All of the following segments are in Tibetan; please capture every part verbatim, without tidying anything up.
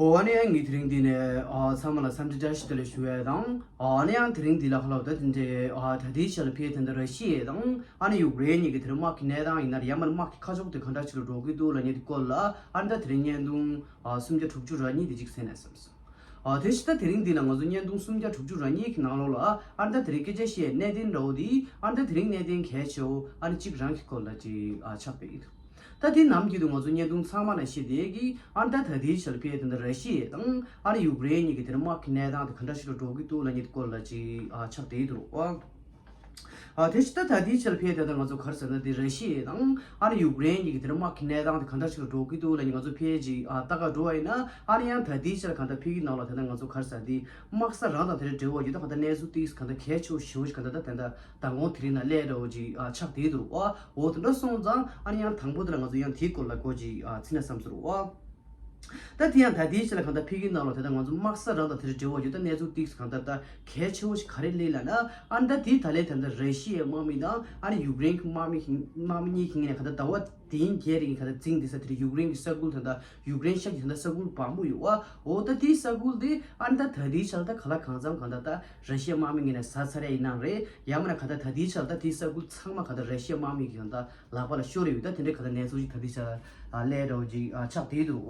ཨོ་ཨ་ནི་ཡང་ངས་དེ་རིང་འདི་ནས་ཨ་ཚང་མ་ལ་འཚམས་འདྲི་བཀྲ་ཤིས་བདེ་ལེགས་ཞུ་ཡས་དང་། ཨ་ནི་ཡང་དེ་རིང་འདི་ལ་ཁ་ལོ་ད་དེ་འདྲའི་ཨ་ད་ལྟའི་ཆ་ལ་ཕེ་དེ་འདྲ་ར་ཤི་ཡ་དང་ཨ་ནི་ཡུཀ་རེན་གཉིས་ཀྱི་དེ་རིང་དམག་གི་གནས་སྟངས་ཡིན་ན་ཡང་མར་དམག་གི་ཁ་ཕྱོགས་དེ་ག་འདྲ་ཞིག་ལ་འགྲོ་གི་འདུག་ལབ་མཁན་དེ་སྐོར་ལ་ཨ་ནི་ད་དེ་རིང་བརྙན་ཐུང་ཨ་སུམ་བརྒྱ་དྲུག་ཅུ་རེ་གཉིས་དེ་གཅིག་གསན་ན་བསམ་སོང་། ཨ་དེ་བཞིན་ད་དེ་རིང་འདི་ལ་ང་ཚོ་བརྙན་ཐུང་སུམ་བརྒྱ་དྲུག་ཅུ་རེ་གཉིས་ཀྱི་ནང་ལོགས་ལ་ཨ་ནི་ད་དེ་རིང་སྐད་ཆ་བཤད་གནད་དོན་འདྲ་བོ་དེ་ཨ་ནི་ད་དེ་རིང་གནད་དོན་གལ་ཆེ་བོ་ཨ་ནི་གཅིག་རང་གི་སྐོར་ལ་ཅིག་ཨ་ཆགས་པ་ཡིན། ད་དེ་ནམ་རྒྱུན་དུ་ང་ཚོ་བརྙན་ཐུང་ཚང་མ་ནང་བཤད་བསྡད་ཀྱི་ཨ་ནི་ད་ད་ལྟའི་ཆར་ཕེ་དེ་འདྲ་ར་ཤི་ཡ་དང་ཨ་ནི་ཡུཀ་རེན་གཉིས་ཀྱི་དེ་འདྲ་དམག་གི་གནས་སྟངས་དེ་ག་འདྲ་ཞིག་ལ་འགྲོ་གི་འདུག་ལབ་མཁན་དེ་སྐོར་ལ་ཅིག་ཨ་ཆགས་བསྡད་ཀྱི་འདུག་ཨ། ཨ་དེ་ཕྱི་ད་ད་ལྟའི་ཆར་ཕེ་དེ་ད་ང་ཚོ་ག་རེ་ཟེར་ན་དེ་ར་ཤི་ཡ་དང་ཨ་ནི་ཡུཀ་རེན་གཉིས་ཀྱི་དེ་འདྲ་དམག་གི་གནས་སྟངས་དེ་ག་འདྲ་ཞིག་ལ་འགྲོ་གི་འདུག་ལབ་མཁན་ང་ཚོ་ཕེ་ཅིག་ཨ་ལྟ་ག་འགྲོ་བ་ཡིན་ན་ཨ་ནི་ཡང་ད་ལྟའི་ཆར་གང་ལྟར་ཕེ་གི་ནང་ལ་ད་ལྟ་ང་ཚོ་ག་རེ་ཟེར་དེ་དམག་ས་རང་དང་དེ་འདྲ་འབྲེལ་བ་ཡོད་ད་གང་ལྟར་གནས་ཚུལ་ཏིག་གང་ལྟར་གལ་ཆེ་བོ་ཞེ་བོ་ཞིག་གང་ལྟར་ད་ད་ལྟ་མདང་དགོང་དེ་རིང་ན་སླེབས་འདྲ་བོ་ཅིག་ཨ་ཆགས་བསྡད་འདུག་ཨ། འོ་དེ་འདྲ་སོང་ཙང་ཨ་ནི་ཡང་དང་པོ་དེ་ལ་ང་ཚོ་ཡང་དེའི་སྐོར་ལ་སྒོ་ཅིག་ཨ་ཕྱེ་ན་བསམ་སོང་། ཨ་ད་དེ་ཡང་ད་དེའི་ཆ་ལ་གང་ལྟར་ཕ་གིའི་ནང་ལ་དེ་ལྟར་ང་ཚོ་དམག་ས་རང་དང་དེ་འདྲ་འབྲེལ་བ་ཡོད་ད་གནས་ཚུལ་ཏིག་གང་ལྟར་ད་གལ་ཆེ་བོ་ཞིག་ག་རེ་སླེབས་ལབ་ན་ཨ་ནི་ད་དེའི་ད་ལན་དེ་འདྲ་ར་ཤི་ཡའི་དམག་མི་དང་ཨ་ནི་ཡུཀ་རེན་གྱི་དམག་མི་གཉིས་དམག་མི་གཉིས་ཀྱི་ངོས་ནས་གང་ལྟར་ཟླ་བ་བདུན་བརྒྱད་རིང་གང་ལྟར་འཛིང་བསྡད་ས་དེ་འདྲ་ཡུཀ་རེན་གྱི་ས་ཁུལ་དེ་འདྲ་ཡུཀ་རེན་ཤར་གྱི་དེ་འདྲ་ས་ཁུལ་བག་མོ་ཡོད་ཨ། འོ་ད་དེའི་ས་ཁུལ་དེ་ཨ་ནི་ད་ད་དེའི་ཆ་ལ་ད་ག་ལ་གང་འཚམ་གང་ལྟར་ད་ར་ཤི་ཡའི་དམག་མི་ངོས་ནས་ཟ་ཚར་ཡ་ཡིན་ནའང་རེད། ཡང་མིན་ན་གང་ལྟར་ད་དེའི་ཆ་ལ་ད་དེའི་ས་ཁུལ་ཚང་མ་གང་ལྟར་ར་ཤི་ཡའི་དམག་མི་གིས་གང་ལྟར་ལག་པ་ལ་ཤོར་ཡོད་ད་དེ་འདྲའི་གང་ལྟར་གནས་ཚུལ་ཞིག་ད་དེ་ཆ་ལ་ལས་འདྲ་བོ་ཅིག་ཆགས་བསྡད་འདུག་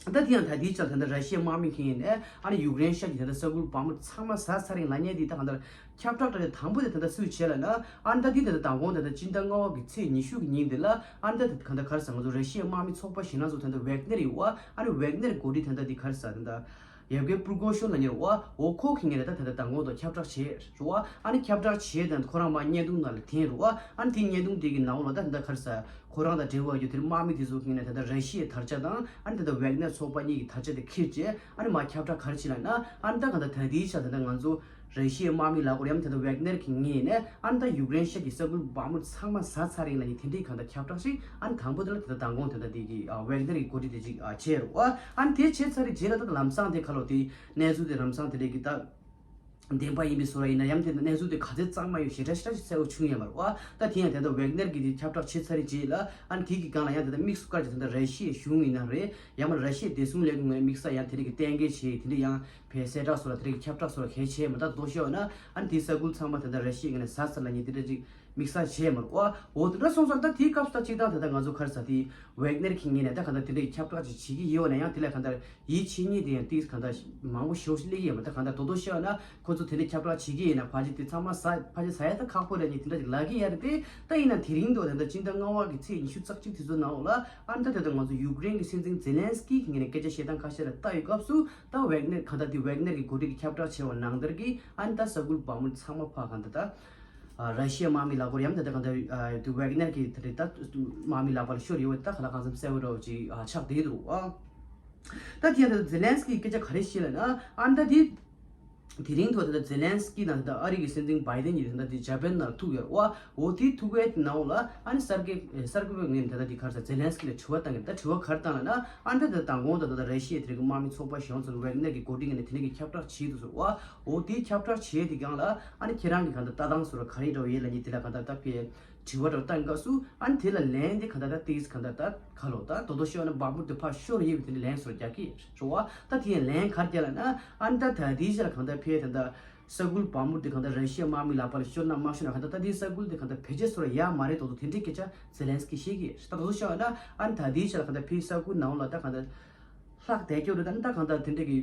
ཨ། ད་དེ་ཡང་ད་དེའི་ཆར་ད་ལྟ་ར་ཤི་ཡའི་དམག་མི་ཁེངས་ནས་ཨ་ནི་ཡུཀ་རེན་ཤར་གྱི་ད་ལྟ་ས་ཁུལ་བག་མོ་ཚང་མ་ཟ་ཚར་ཡིན་ལབ་མཁན་དེ་ད་གང་ལྟར་ཁྱབ་བསྒྲགས་དྲ་རྒྱ་དང་པོ་དེ་ད་ལྟ་སུས་བྱས་ལབ་ན་ཨ་ནི་ད་དེ་ད་ལྟ་མདང་དགོང་ད་ལྟ་སྤྱི་ཟླ་ལྔ་པ་གི་ཚེས་ཉི་ཤུ་གི་ཉིན་དེ་ལ་ཨ་ནི་ད་ད་གང་ལྟར་ག་རེ་ཟེར་ང་ཚོ་ར་ཤི་ཡའི་དམག་མི་ཚོགས་པ་གཞན་ལ་ཚོ་ད་ལྟ་ཝེག་ནེར་ཡོད་ཨ་ནི་ཝེག་ནེར་འགོ་ཁྲིད་ད་ལྟ་དེ་ག་རེ་ཟེར་ད་ལྟ། ཡབ་གེ་པུར་གོ་ཤོན་ལབ་མཁན་རེད་བ། འོ་ཁོ་གི་ངོས་ནས་ད་ད་ལྟ་མདང་དགོང་དང་ཁྱབ་བསྒྲགས་བྱས་རེད་བ། ཨ་ནི་ཁྱབ་བསྒྲགས་བྱས་དང་ཁོ་རང་མར་བརྙན་ཐུང་ནང་ལ་འཐེན་རེད་བ། ཨ་ནི་དེ་བརྙན་ཐུང་དེ་གི་ནང་ལ་ད་ད་ལྟ་ག་རེ་ཟེར་ཁོ་རང་དང་འབྲེལ་བ་ཡོད་དེར་དམག་མི་དེ་ཚོ་གི་ངོས་ནས་ད་ལྟ་ར་ཤི་ཡའི་དར་ཆ་དང་ཨ་ནི་ད་ལྟ་ཝེག་ནེར་ཚོགས་པ་གཉིས་ཀྱི་དར་ཆ་དེ་ཁྱེར་བྱས་ཨ་ནི་མར་ཁྱབ་བསྒྲགས་ག་རེ་བྱས་ལབ་ན་ཨ་ནི་ད་གང་ལྟར་ད་ལྟའི་ཆར་ད་ལྟ་ང་ཚོ་ར་ཤི་ཡའི་དམག་མི་ལབ་དགོས་རེད་ཡང་ད་ལྟ་ཝེག་ནེར་གྱི་ངོས་ནས་ཨ་ནི་ད་ཡུཀ་རེན་ཤར་གྱི་ས་ཁུལ་བག་མོ་ཚང་མ་ཟ་ཚར་ཡིན་ལབ་མཁན་དེ་འདྲའི་གང་ལྟར་ཁྱབ་བསྒྲགས་ཤིག་ཨ་ནི་དང་པོ་དེ་ལ་ད་ལྟ་མདང་དགོང་ད་ལྟ་དེ་གི་ཝེག་ནེར་གྱི་འགོ་ཁྲིད་དེ་ཅིག་བྱས་རེད་བ། ཨ་ནི་དེ་བྱས་ཚར་རེད་རྗེས་ལ་ད་ལམ་སང་དེ་ཁ་ལོ་དེ་གནས་ཚུལ་དེ་ལམ་སང་དེ་འདྲའི་གི་ད་བདེན་པ་ཡིན་པའི་བཟོ་འདྲ་ཡིན་ན་ཡང་དེ་གནས་ཚུལ་དེ་ག་ཚོད་གཙང་མ་ཡོད་ཞེ་དྲག་ཞེ་དྲག་ཞིག་གསལ་པོ་བྱུང་ཡོད་མ་རེད་བ། ད་དེ་ཡང་དེ་ལྟར་ཝེག་ནེར་གྱི་དེ་ཁྱབ་བསྒྲགས་བྱས་ཚར་རེད་རྗེས་ལ་ཨ་ནི་དེ་གི་སྒང་ལ་ཡང་དེ་ལྟར་དམིགས་སུ་བཀར་གྱི་དེ་ལྟར་ར་ཤི་ཡའི་གཞུང་ཡིན་ན་རེད་ཡང་མིན་ར་ཤི་ཡའི་བདེ་སྲུང་ལས་ཁུངས་ངོས་དམིགས་བསལ་ཡང་དེ་འདྲ་གི་གཏན་འཁེལ་བྱས་དེ་འདྲ་ཡང་བས་གསལ་བསྒྲགས་སོགས་ལ་དེ་འདྲ་གི་ཁྱབ་བསྒྲགས་སོགས་ལ་གལ་ཆེ་མ་ད་དོ་ཤོད་ན་ཨ་ནི་དེའི་ས་ཁུལ་ཚང་མ་དེ་ལྟར་ར་ཤི་ཡའི་ངོས་ནས་ཟ་ཚར་ལབ་མཁན་དེ་འདྲ་ཅིག་དམིགས་བསལ་བྱས་མ་རེད་བ། འོ་དེ་འདྲ་སོང་ཙང་ད་དེའི་སྐབས་སུ་ད་གཅིག་དང་ད་ལྟ་ང་ཚོ་ག་རེ་ཟེར་དེ་ཝེག་ནེར་གྱི་ངོས་ནས་ད་གང་ལྟར་དེ་འདྲའི་ཁྱབ་བསྒྲགས་ཅིག་བྱེད་ཀྱི་ཡོད་ན་ཡང་དེ་ལ་གང་ལྟར་ཡིད་ཆེས་མཁན་དེ་ཡང་ཏིས་གང་ལྟར་མང་པོ་ཞེ་པོ་ཅིག་སླེབས་ཀྱི་ཡོད་མ་ད་གང་ལྟར་དོ་དོ་ཤོད་ན་ཁོ་ཚོ་དེ་འདྲའི་ཁྱབ་བསྒྲགས་བྱེད་ཀྱི་ཡིན་ན་ཕལ་ཆེར་དེ་ཚང་མ་ཟ་ཕལ་ཆེར་ཟ་ཡ་ད་ཁག་པོ་རེད་ཅིག་དེ་འདྲ་ཅིག་ལབ་ཀྱི་ཡོད་རེད་དེ། ད་ཡིན་ན་དེ་རིང་དུ་ད་ལྟ་སྤྱི་ཟླ་ལྔ་པ་གི་ཚེས་ཉི་ཤུ་རྩ་གཅིག་དེ་ཚོའི་ནང་ལ་ཨ་ནི་ད་ད་ལྟ་ང་ཚོ་ཡུཀ་རེན་གྱི་སྲིད་འཛིན་ཛེ་ལན་སི་ཀི་གི་ངོས་ནས་སྐད་ཆ་བཤད་སྟངས་ཁ་ཤས་ལ་ལྟ་ཡོད་སྐབས་སུ་ད་ཝེག་ནེར་གང་ལྟར་དེ་ཝེག་ནེར་གྱི་འགོ་ཁྲིད་ཀྱི་ཁྱབ་བསྒྲགས་བྱས་པ་ནང་ལྟར་གྱི་ཨ་ནི་ད་ས་ཁུལ་བག་མོ་ཚང་མ་ཕར་གང་ལྟར་ད། ཨ་ར་ཤི་ཡའི་དམག་མི་ལབ་དགོས་རེད་ཡང་ད་ལྟ་གང་ལྟར་ཨ་དེ་ཝེག་ནེར་གྱི་དེ་རེད་ད་དམག་མི་ལག་པ་ལ་ཤོར་ཡོད་པ་ད་ག་ལ་གང་འཚམ་གསལ་པོ་འདྲ་བོ་ཅིག་ཨ་ཆགས་བསྡད་འདུག་ཨ། ད་དེ་ཡང་ད་ཛེ་ལན་སི་ཀིས་སྐད་ཆ་ག་རེ་བཤད་ལབ་ན་ཨ་ད་དེ་དེ་རིང་ཐོག་ད་ལྟ་ཛེ་ལན་སི་ཀི་དང་ད་ལྟ་ཨ་རི་གི་སྲིད་འཛིན་བྷའི་ཌེན་གཉིས་ད་ལྟ་དེ་ཇ་པན་ནང་ལ་ཐུག་ཡོད་རེད་བ། འོ་དེ་ཐུག་པའི་ནང་ལ་ཨ་ནི་གསར་འགོད་གསར་འགོད་པ་ངོས་ནས་ད་ལྟ་དེ་ག་རེ་ཟེར་ཛེ་ལན་སི་ཀི་ལ་དྲི་བ་བཏང་གི་རེད། ད་དྲི་བ་ག་རེ་བཏང་ལབ་ན་ཨ་ད་ད་མདང་དགོང་ད་ད་ལྟ་ར་ཤི་ཡའི་དེ་རིང་གི་དམག་མི་ཚོགས་པ་གཞན་ཚོ་ལ་ཝེག་ནེར་གྱི་འགོ་ཁྲིད་ངོས་ནས་དེ་རིང་གི་ཁྱབ་བསྒྲགས་བྱས་འདུག་ཟེར་བ། འོ་དེའི་ཁྱབ་བསྒྲགས་བྱས་དེ་སྒང་ལ་ཨ་ནི་ཁྱེད་རང་གི་གང་ལྟར་ལྟ་སྟངས་སོགས་ལ་ག་རེ་འདྲ་བོ་ཡོད་ལབ་མཁན་དེ་ལ་གང་ལྟར་ད་ཕེ་དྲི་བ་འདྲ་བོ་བཏང་སྐབས་སུ་ཨ་ནི་དེ་ལ་ལན་དེ་གང་ལྟར་ད་ཏིས་གང་ལྟར་ད་ག་ལོ་ད་དོ་དོ་ཤོད་ན་བག་མུར་དེ་ཕར་ཤོར་ཡོད་པའི་དེ་ལ་ལན་སོགས་རྒྱག་གི་རེད་བ། ད་དེ་ཡང་ལན་ག་རེ་རྒྱག་ལབ་ན་ཨ་ནི་ད་ད་དེའི་ཆ་ལ་གང་ལྟར་ཕེ་ད་ད་ས་ཁུལ་བག་མུར་དེ་གང་ལྟར་ར་ཤི་ཡའི་དམག་མི་ལག་པ་ལ་ཤོར་ན་མ་ཤོར་ན་གང་ལྟར་ད་དེའི་ས་ཁུལ་དེ་གང་ལྟར་བེད་སྤྱོད་སོགས་ལ་ཡག་མ་རེད་དོ་དོ་དེ་འདྲའི་སྐད་ཆ་ཛེ་ལན་སི་ཀི་བཤད་ཀྱི་རེད། ད་དོ་དོ་ཤོད་ན་ཨ་ནི་ད་དེའི་ཆ་ལ་གང་ལྟར་ཕེ་ས་ཁུལ་ནང་ལ་ད་གང་ལྟར། ལྷག་བསྡད་རྒྱུ་རེད་ད་ནི་ད་གང་ལྟར་དེ་འདྲ་གི་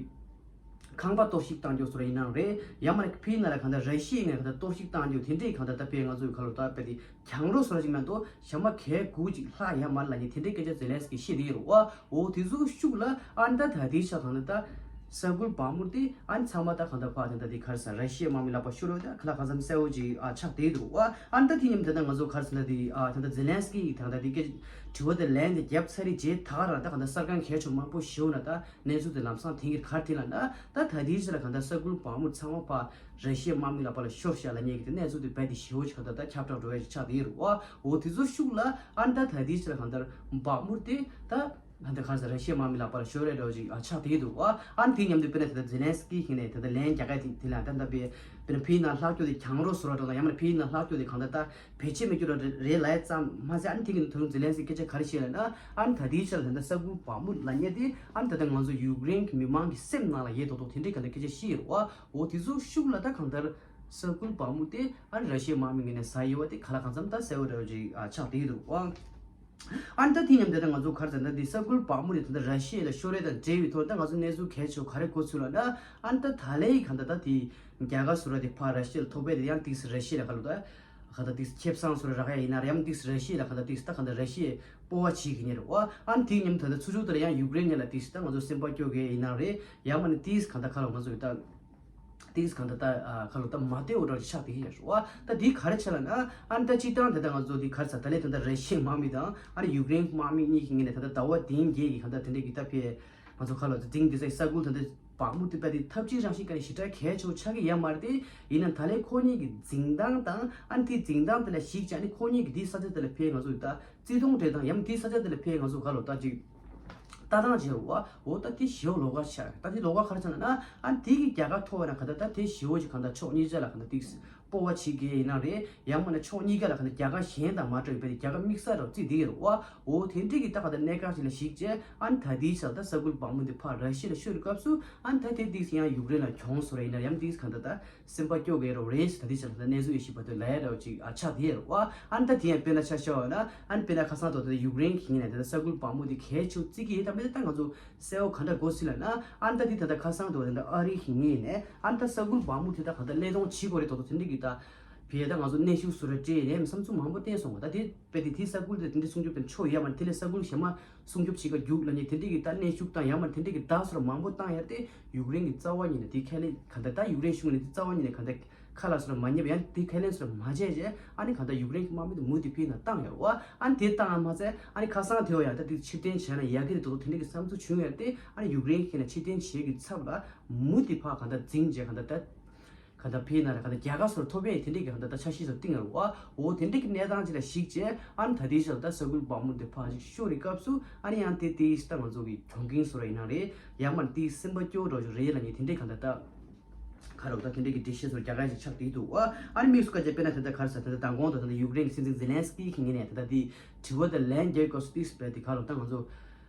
ཁང་པ་གཏོར་བཤིག་བཏང་རྒྱུ་སོགས་ཡིན་ནའང་རེད། ཡང་མ་ཕི་ཡིན་ན་ལ་གང་ལྟར་ར་ཤི་ཡའི་ངོས་གང་ལྟར་གཏོར་བཤིག་བཏང་རྒྱུ་དེ་འདྲའི་གང་ལྟར་ད་དཔེ་ང་ཚོའི་ཁ་ལོ་ད་དཔེ་དེ་གྱང་རོ་སོགས་ཅིག་མ་གཏོགས་ཞྭ་མོ་གས་དགུ་ཅིག་ལྷག་ཡ་མ་ལ་ནི་དེ་འདྲའི་སྐད་ཆ་ཛེ་ལན་སི་ཀི་བཤད་དེ་ཡོད་རེད་བ། འོ་དེ་ཚོ་ཤུགས་ལ་ཨ་ནི་ད་ད་དེའི་ཆ་གང་ལྟར་ད་ས་ཁུལ་བག་མུར་དེ་ཨ་ནི་ཚང་མ་ད་གང་ལྟར་ཕར་དེ་ད་དེ་ག་རེ་ཟེར་ར་ཤི་ཡའི་དམག་མི་ལག་པ་ཤོར་བ་ད་ཁ་ལ་གང་འཚམ་གསལ་བོ་ཅིག་ཨ་ཆགས་བསྡད་འདུག་བ། ཨ་ནི་ད་དེ་མཉམ་དེ་ད་ང་ཚོ་ག་རེ་ཟེར་ན་དེ་ཨ་ད་ད་ཛེ་ལན་སི་ཀི་ཡིས་ད་ད་དེ་སྐད་དྲི་བ་དེ་ལན་དེ་བརྒྱབ་ཚར་རེད་རྗེས་ད་ག་རང་ད་གང་ལྟར་གསར་ཁང་གལ་ཆེ་མང་པོ་ཞིག་ན་ད། གནས་ཚུལ་དེ་ལམ་སང་དེང་གི་གར་དེ་ལ་ན་ད་ད་ལྟའི་ཆ་ལ་གང་ལྟར་ས་ཁུལ་བག་མུར་ཚང་མ་ཕར་ར་ཤི་ཡའི་དམག་མི་ལག་པ་ལ་ཤོར་ཤག་ལབ་མཁན་གྱི་དེ་གནས་ཚུལ་དེ་རྦད་དེ་ཞེ་པོ་ཅིག་གང་ལྟར་ད་ཁྱབ་བསྒྲགས་འགྲོ་ཡ་ཅིག་ཆགས་བསྡད་ཡོད་རེད་བ། འོ་དེ་ཚོ་ཤུགས་ལ་ཨ་ནི་ད་ད་ལྟའི་ཆ་ལ་གང་ལྟར་བག་མུར་དེ་ད་ ད་ལྟ་ག་རེ་ཟེར། ར་ཤི་ཡའི་དམག་མི་ལག་པ་ལ་ཤོར་རེད་འདྲ་བོ་ཅིག་ཨ་ཆགས་བསྡད་འདུག་ཨ། ཨ་ནི་དེ་མཉམ་དུ་དཔེར་ན་ད་ལྟ་ཛེ་ལན་སི་ཀི་ཞིག་ནས་ད་ལྟ་ལན་རྒྱག་ག་དེ་དེ་ལ་ད་ལྟ་དཔེ་དཔེར་ན་ཕ་གི་ནང་ལྷག་སྐྱོ་དེ་གྱང་རོ་བཟོ་ར་འདྲ་དང་། ཡང་མིན་ན་ཕ་གི་ནང་ལྷག་སྐྱོ་དེ་གང་ལྟར་ད་བེད་སྤྱད་མི་སྐྱོ་ར་རེད་ལབ་ཙམ་མ་ཟད། ཨ་ནི་དེ་གི་ནང་ད་རུང་ཛེ་ལན་སི་ཀི་སྐད་ཆ་ག་རེ་བཤད་ལབ་ན། ཨ་ནི་ད་ལྟའི་ཆར་ད་ལྟ་ས་ཁུལ་བག་མུ་ལབ་མཁན་དེ་ཨ་ནི་ད་ལྟ་ང་ཚོ་ཡུཀ་རེན་གྱི་མི་མང་གི་སེམས་ནང་ལ་ཡས་ཏོག་ཏོག་དེ་འདྲའི་ག་ད་སྐད་ཆ་བཤད་ཡོད་པ། འོ་དེ་ཚོ་ཤུགས་ལ་ད་གང་ལྟར་ས་ཁུལ་བག་མུ་དེ་ཨ་ནི་ར་ཤི་ཡའི་དམག་མི་ངོས་ནས་ཟ་ཡོད་པ་དེ་ག་ལ་གང་འཚམ་ད་གསལ་པོ་འདྲ་བོ་ཅིག་ཨ་ཆགས་བསྡད་འདུག་ཨ། ཨ་ནི་ད་དེ་མཉམ་དུ་ད་ང་ཚོ་ག་རེ་ཟེར་ན། འདི་ས་ཁུལ་བག་མུ་རེད། ད་ལྟ་ར་ཤི་ཡ་ལ་ཤོར་རེད་དང་འབྲེལ་བའི་ཐོག་ད་ང་ཚོ་གནས་ཚུལ་གལ་ཆེ་བ་ག་རེ་གོ་ཚུལ་ལ་ན། ཨ་ནི་ད་ད་ལའི་གང་ལྟར་ད་དེ་རྒྱ་གར་སུ་ར་དེ་ཕར་ར་ཤི་ཡ་ལ་ཐོབ་པས། དེ་ཡང་ཏིག་སི་ར་ཤི་ཡ་ལ་ག་ལོ་ད་ག་ད་ཏིག་སི་ཁེབས་སང་སུ་ར་རག་ཡ་ཡིན་ན་རེད། ཡང་ཏིག་སི་ར་ཤི་ཡ་ལ་ག་ད་ཏིག་སི་ད་ག་ད་ར་ཤི་ཡ་སྤོབས་པ་བྱེད་ཀྱི་ཉེ་རེད་བ། ཨ་ནི་དེ་མཉམ་ད་ད་ཚུར་ཕྱོགས་དེ་ལ་ཡང་ཡུཀ་རེན་ཉེ་ལ་ཏིག་སི་ད་ང་ཚོ་སེམས་པ་སྐྱོ་གི་ཡིན་ན་རེད། ཡང་མ་ནི་ཏིག་སི་གང་ལྟར་ག་ལོ་ང་ཚོ་ད་ཏིག་སི་གང་ལྟར་ད་ཨ་ག་ལོ་ད་མ་བདེ་བོ་འདྲ་ཆགས་བསྡད་ཀྱི་ཡོད་རེད་བ། ད་འདི་ག་རེ་བྱས་ལབ་ན། ཨ་ནི་ད་སྤྱིར་བཏང་ད་ལྟ་ང་ཚོ་འདི་ག་རེ་ཟེར། ད་ལན་ད་ལྟ་ར་ཤི་ཡའི་དམག་མི་དང་ཨ་ནི་ཡུཀ་རེན་དམག་མི་གཉིས་ཀྱི་ངོས་ནས་ད་ལྟ་ཟླ་བ་འདི་བརྒྱད་ཀྱི་གང་ལྟར་དེ་འདྲའི་གི་ད་ཕེ་ང་ཚོ་ག་ལོ་ད་འཛིང་དེ་ཚོའི་ས་ཁུལ་ད་ལྟ་བག་མུ་དེ་པ་དེ་ཐབས་ཇུས་རང་བཞིན་ག་ནས་ཞེ་དྲག་གལ་ཆེ་བོ་ཆགས་ཀྱི་ཡོད་མ་རེད་དེ། ཡིན་ནའང་ད་ལན་ཁོ་གཉིས་ཀྱི་འཛིང་སྟངས་དང་ཨ་ནི་དེའི་འཛིང་སྟངས་དེ་ལ་གཞིགས་བྱས། ཨ་ནི་ཁོ་གཉིས་ཀྱི་དེའི་ས་ཆ་དེ་ལ་ཕེ་ང་ཚོ་ད་བརྩི་མཐོང་སྤྲད་སྟངས། ཡང་དེའི་ས་ཆ་དེ་ལ་ཕེ་ང་ཚོ་ག་ལོ་ད་ཅིག་ལྟ་སྟངས་བྱེད་རོགས། འོ་ད་དེ་ཞེ་པོ་ལོགས་ཀ་ཆགས། ད་དེ་ལོགས་ཀ་ག་རེ་ཆགས་ན་ན། ཨ་ནི་དེ་གི་རྒྱལ་ཁ་ཐོབ་པ་ན་ག་ད་ད་དེ་ཞེ་པོ་ཅིག་ག་ད་ཕྱོགས་གཉིས་ཆ་ལ་ག་ད་ཏིག་སི་སྤོབས་པ་བྱེད་ཀྱི་ཡིན་ན་རེད། ཡང་མ་ན་ཕྱོགས་གཉིས་ཀ་ལ་ག་ད་རྒྱལ་ཁ་གཞན་དང་མ་འདྲ་བའི་དཔེ་དེ་རྒྱལ་ཁ་དམིགས་བསལ་རོགས་བརྩིས་བསྡད་ཡོད་རེད་བ། འོ་དེ་འདྲའི་གི་ད་ག་ད་གནད་འགག་ཅིག་ལ་གཞིགས་བྱས། ཨ་ནི་ད་དེའི་ཆ་ལ་ད་ས་ཁུལ་བག་མུ་དེ་ཕར་ར་ཤི་ཡ་ལ་ཤོར་བའི་སྐབས་སུ། ཨ་ནི་ད་དེ་ཏིག་སི་ཡང་ཡུཀ་རེན་ལ་གྱོང་སོ་ར་ཡིན་ན་ཡང་ཏིག་སི་ག་ད་ད་སེམས་པ་སྐྱོ་གི་རོགས་རེད་ཟེར། ད་དེ་ཆ་ལ་ད་གནས་ཚུལ་ཡེ་ཤེས་པ་དེ་ལ་ཡ་འདྲ་བོ་ཅིག་ཨ་ཆགས་བསྡད་ཡོད་རེད་བ། ཨ་ནི་ད་དེ་ཡང་དཔེར་ན་ཆ་བཞག་པ་ན། ཨ་ནི་དཔེར་ན་ཁ་སང་དུ་ད་ཡུཀ་རེན་གྱི་ངོས་ནས་ད་ས་ཁུལ་བག་མུ་དེ་གལ་ཆེ་བརྩི་གི་ཡོད། ད་མི་ད་ང་ཚོ་གསལ་པོ་ག་འདྲ་གོ་སྲིད་ལབ་ན། ཨ་ནི་ད་དེ་ད་ལྟ་ཁ་སང་དུ་ད་ལྟ་ཨ་རི་གི་ངོས་ནས་ཨ་ནི་ད་ས་ཁུལ་བག་མུ་དེ་ད་ག་ད་གླེང་སློང་བྱེད་དགོས་རེད་དོ་དོ་དེ་འདྲ་གི་ད་བེ་ད་ང་ཚོ་གནོན་ཤུགས་སུ་ར་སྤྲད་ནས་བསམ་ཚུལ་མང་པོ་བསྟན་སོང་བ། ད་དེ་དཔེ་དེ་དེ་ས་ཁུལ་དེ་དེ་འདྲ་སྲུང་སྐྱོབ་དེ་ཆོག་ཡ་མ་རེད། དེ་ལས་ས་ཁུལ་གཞན་མ་སྲུང་སྐྱོབ་བྱེད་ཀ་རྒྱུགས་ལབ་མཁན་དེ་འདྲ་གི་ད་གནོན་ཤུགས་བཏང་ཡ་མ་རེད། དེ་འདྲ་གི་ད་སོ་ར་མང་པོ་བཏང་ཡ་དེ་ཡུཀ་རེན་གི་རྩ་བ་ཉིད་ནས་དེ་ཁས་ལེན་ག་ད་ད་ཡུཀ་རེན་གཞུང་ནས་དེ་རྩ་བ་ཉིད་ནས་ག་ད་ཁ་ལ་སོ་ར་མ་ཉན་པ། ཡང་དེ་ཁས་ལེན་སོ་ར་མ་བྱས་བྱས། ཨ་ནི་ག་ད་ཡུཀ་རེན་གི་དམག་མི་དེ་མུ་དེ་ཕི་ན་བཏང་ཡོད་རེད་བ། ཨ་ནི་དེ་བཏང་ཡ་མ་ཚད་ཨ་ནི་ཁ་སང་དེ་བ་ཡང་ད་དེ་ཕྱིར་འཐེན་བྱས་ན་ཡག་གི་རེད་དོ་དོ་དེ་འདྲ་གི་བསམ་ཚུལ་བྱུང་ཡོད་རེད་དེ། ཨ་ནི་ཡུཀ་རེན་གི་ཁ་ནས་ཕྱིར་འཐེན་བྱེད་ཀྱི་ཚབ་ལ་མུ་དེ་ཕར་ག་ད་འཛིང་བྱས་ག་ད་ད་ག་ད་ཕི་ན་ར་ག་ད་རྒྱལ་ཁ་སོ་ར་ཐོབ་པས། དེ་འདྲ་གི་ག་ད་ད་འཆར་གཞི་སོ་ར་བཏིང་ཡོད་རེད་བ། འོ་དེ་འདྲ་གི་གནས་སྟངས་ཅིག་ལ་གཞིགས་བྱས། ཨ་ནི་ད་དེའི་ཆ་ལ་ད་ས་ཁུལ་བག་མུ་དེ་ཕར་ཅིག་ཤོར་བའི་སྐབས་སུ། ཨ་ནི་ཡང་དེ་དེའི་ད་ང་ཚོ་གི་གྱོང་གུན་སོ་ར་ཡིན་ན་རེད། ཡང་མ་ནི་དེའི་སེམས་པ་སྐྱོ་འགྲོ་རྒྱུ་རེད་ལབ་མཁན་དེ་འདྲ་ག་ད་ད། ག་རེ་ད་དེ་འདྲ་གི་འགྲེལ་བཤད་སོ་རྒྱག་ག་ཞིག་ཆགས་བསྡད་འདུག་ཨ། ཨ་ནི་དམིགས་སུ་བཀར་བྱས་དཔེར་ན་ད་ལྟ་ག་རེ་ཟེར། ད་ལྟ་མདང་དགོང་དུ་ད་ལྟ་ཡུཀ་རེན་གྱི་སྲིད་འཛིན་ཛེ་ལན་སི་ཀི་གི་ངོས་ནས་ད་ལྟ་དེ་དྲི་བ་དང་ལན་རྒྱག་དགོས་སུ་ཏིག་སྤེལ་དེ་ག་རེ་ད་ང་ཚོ་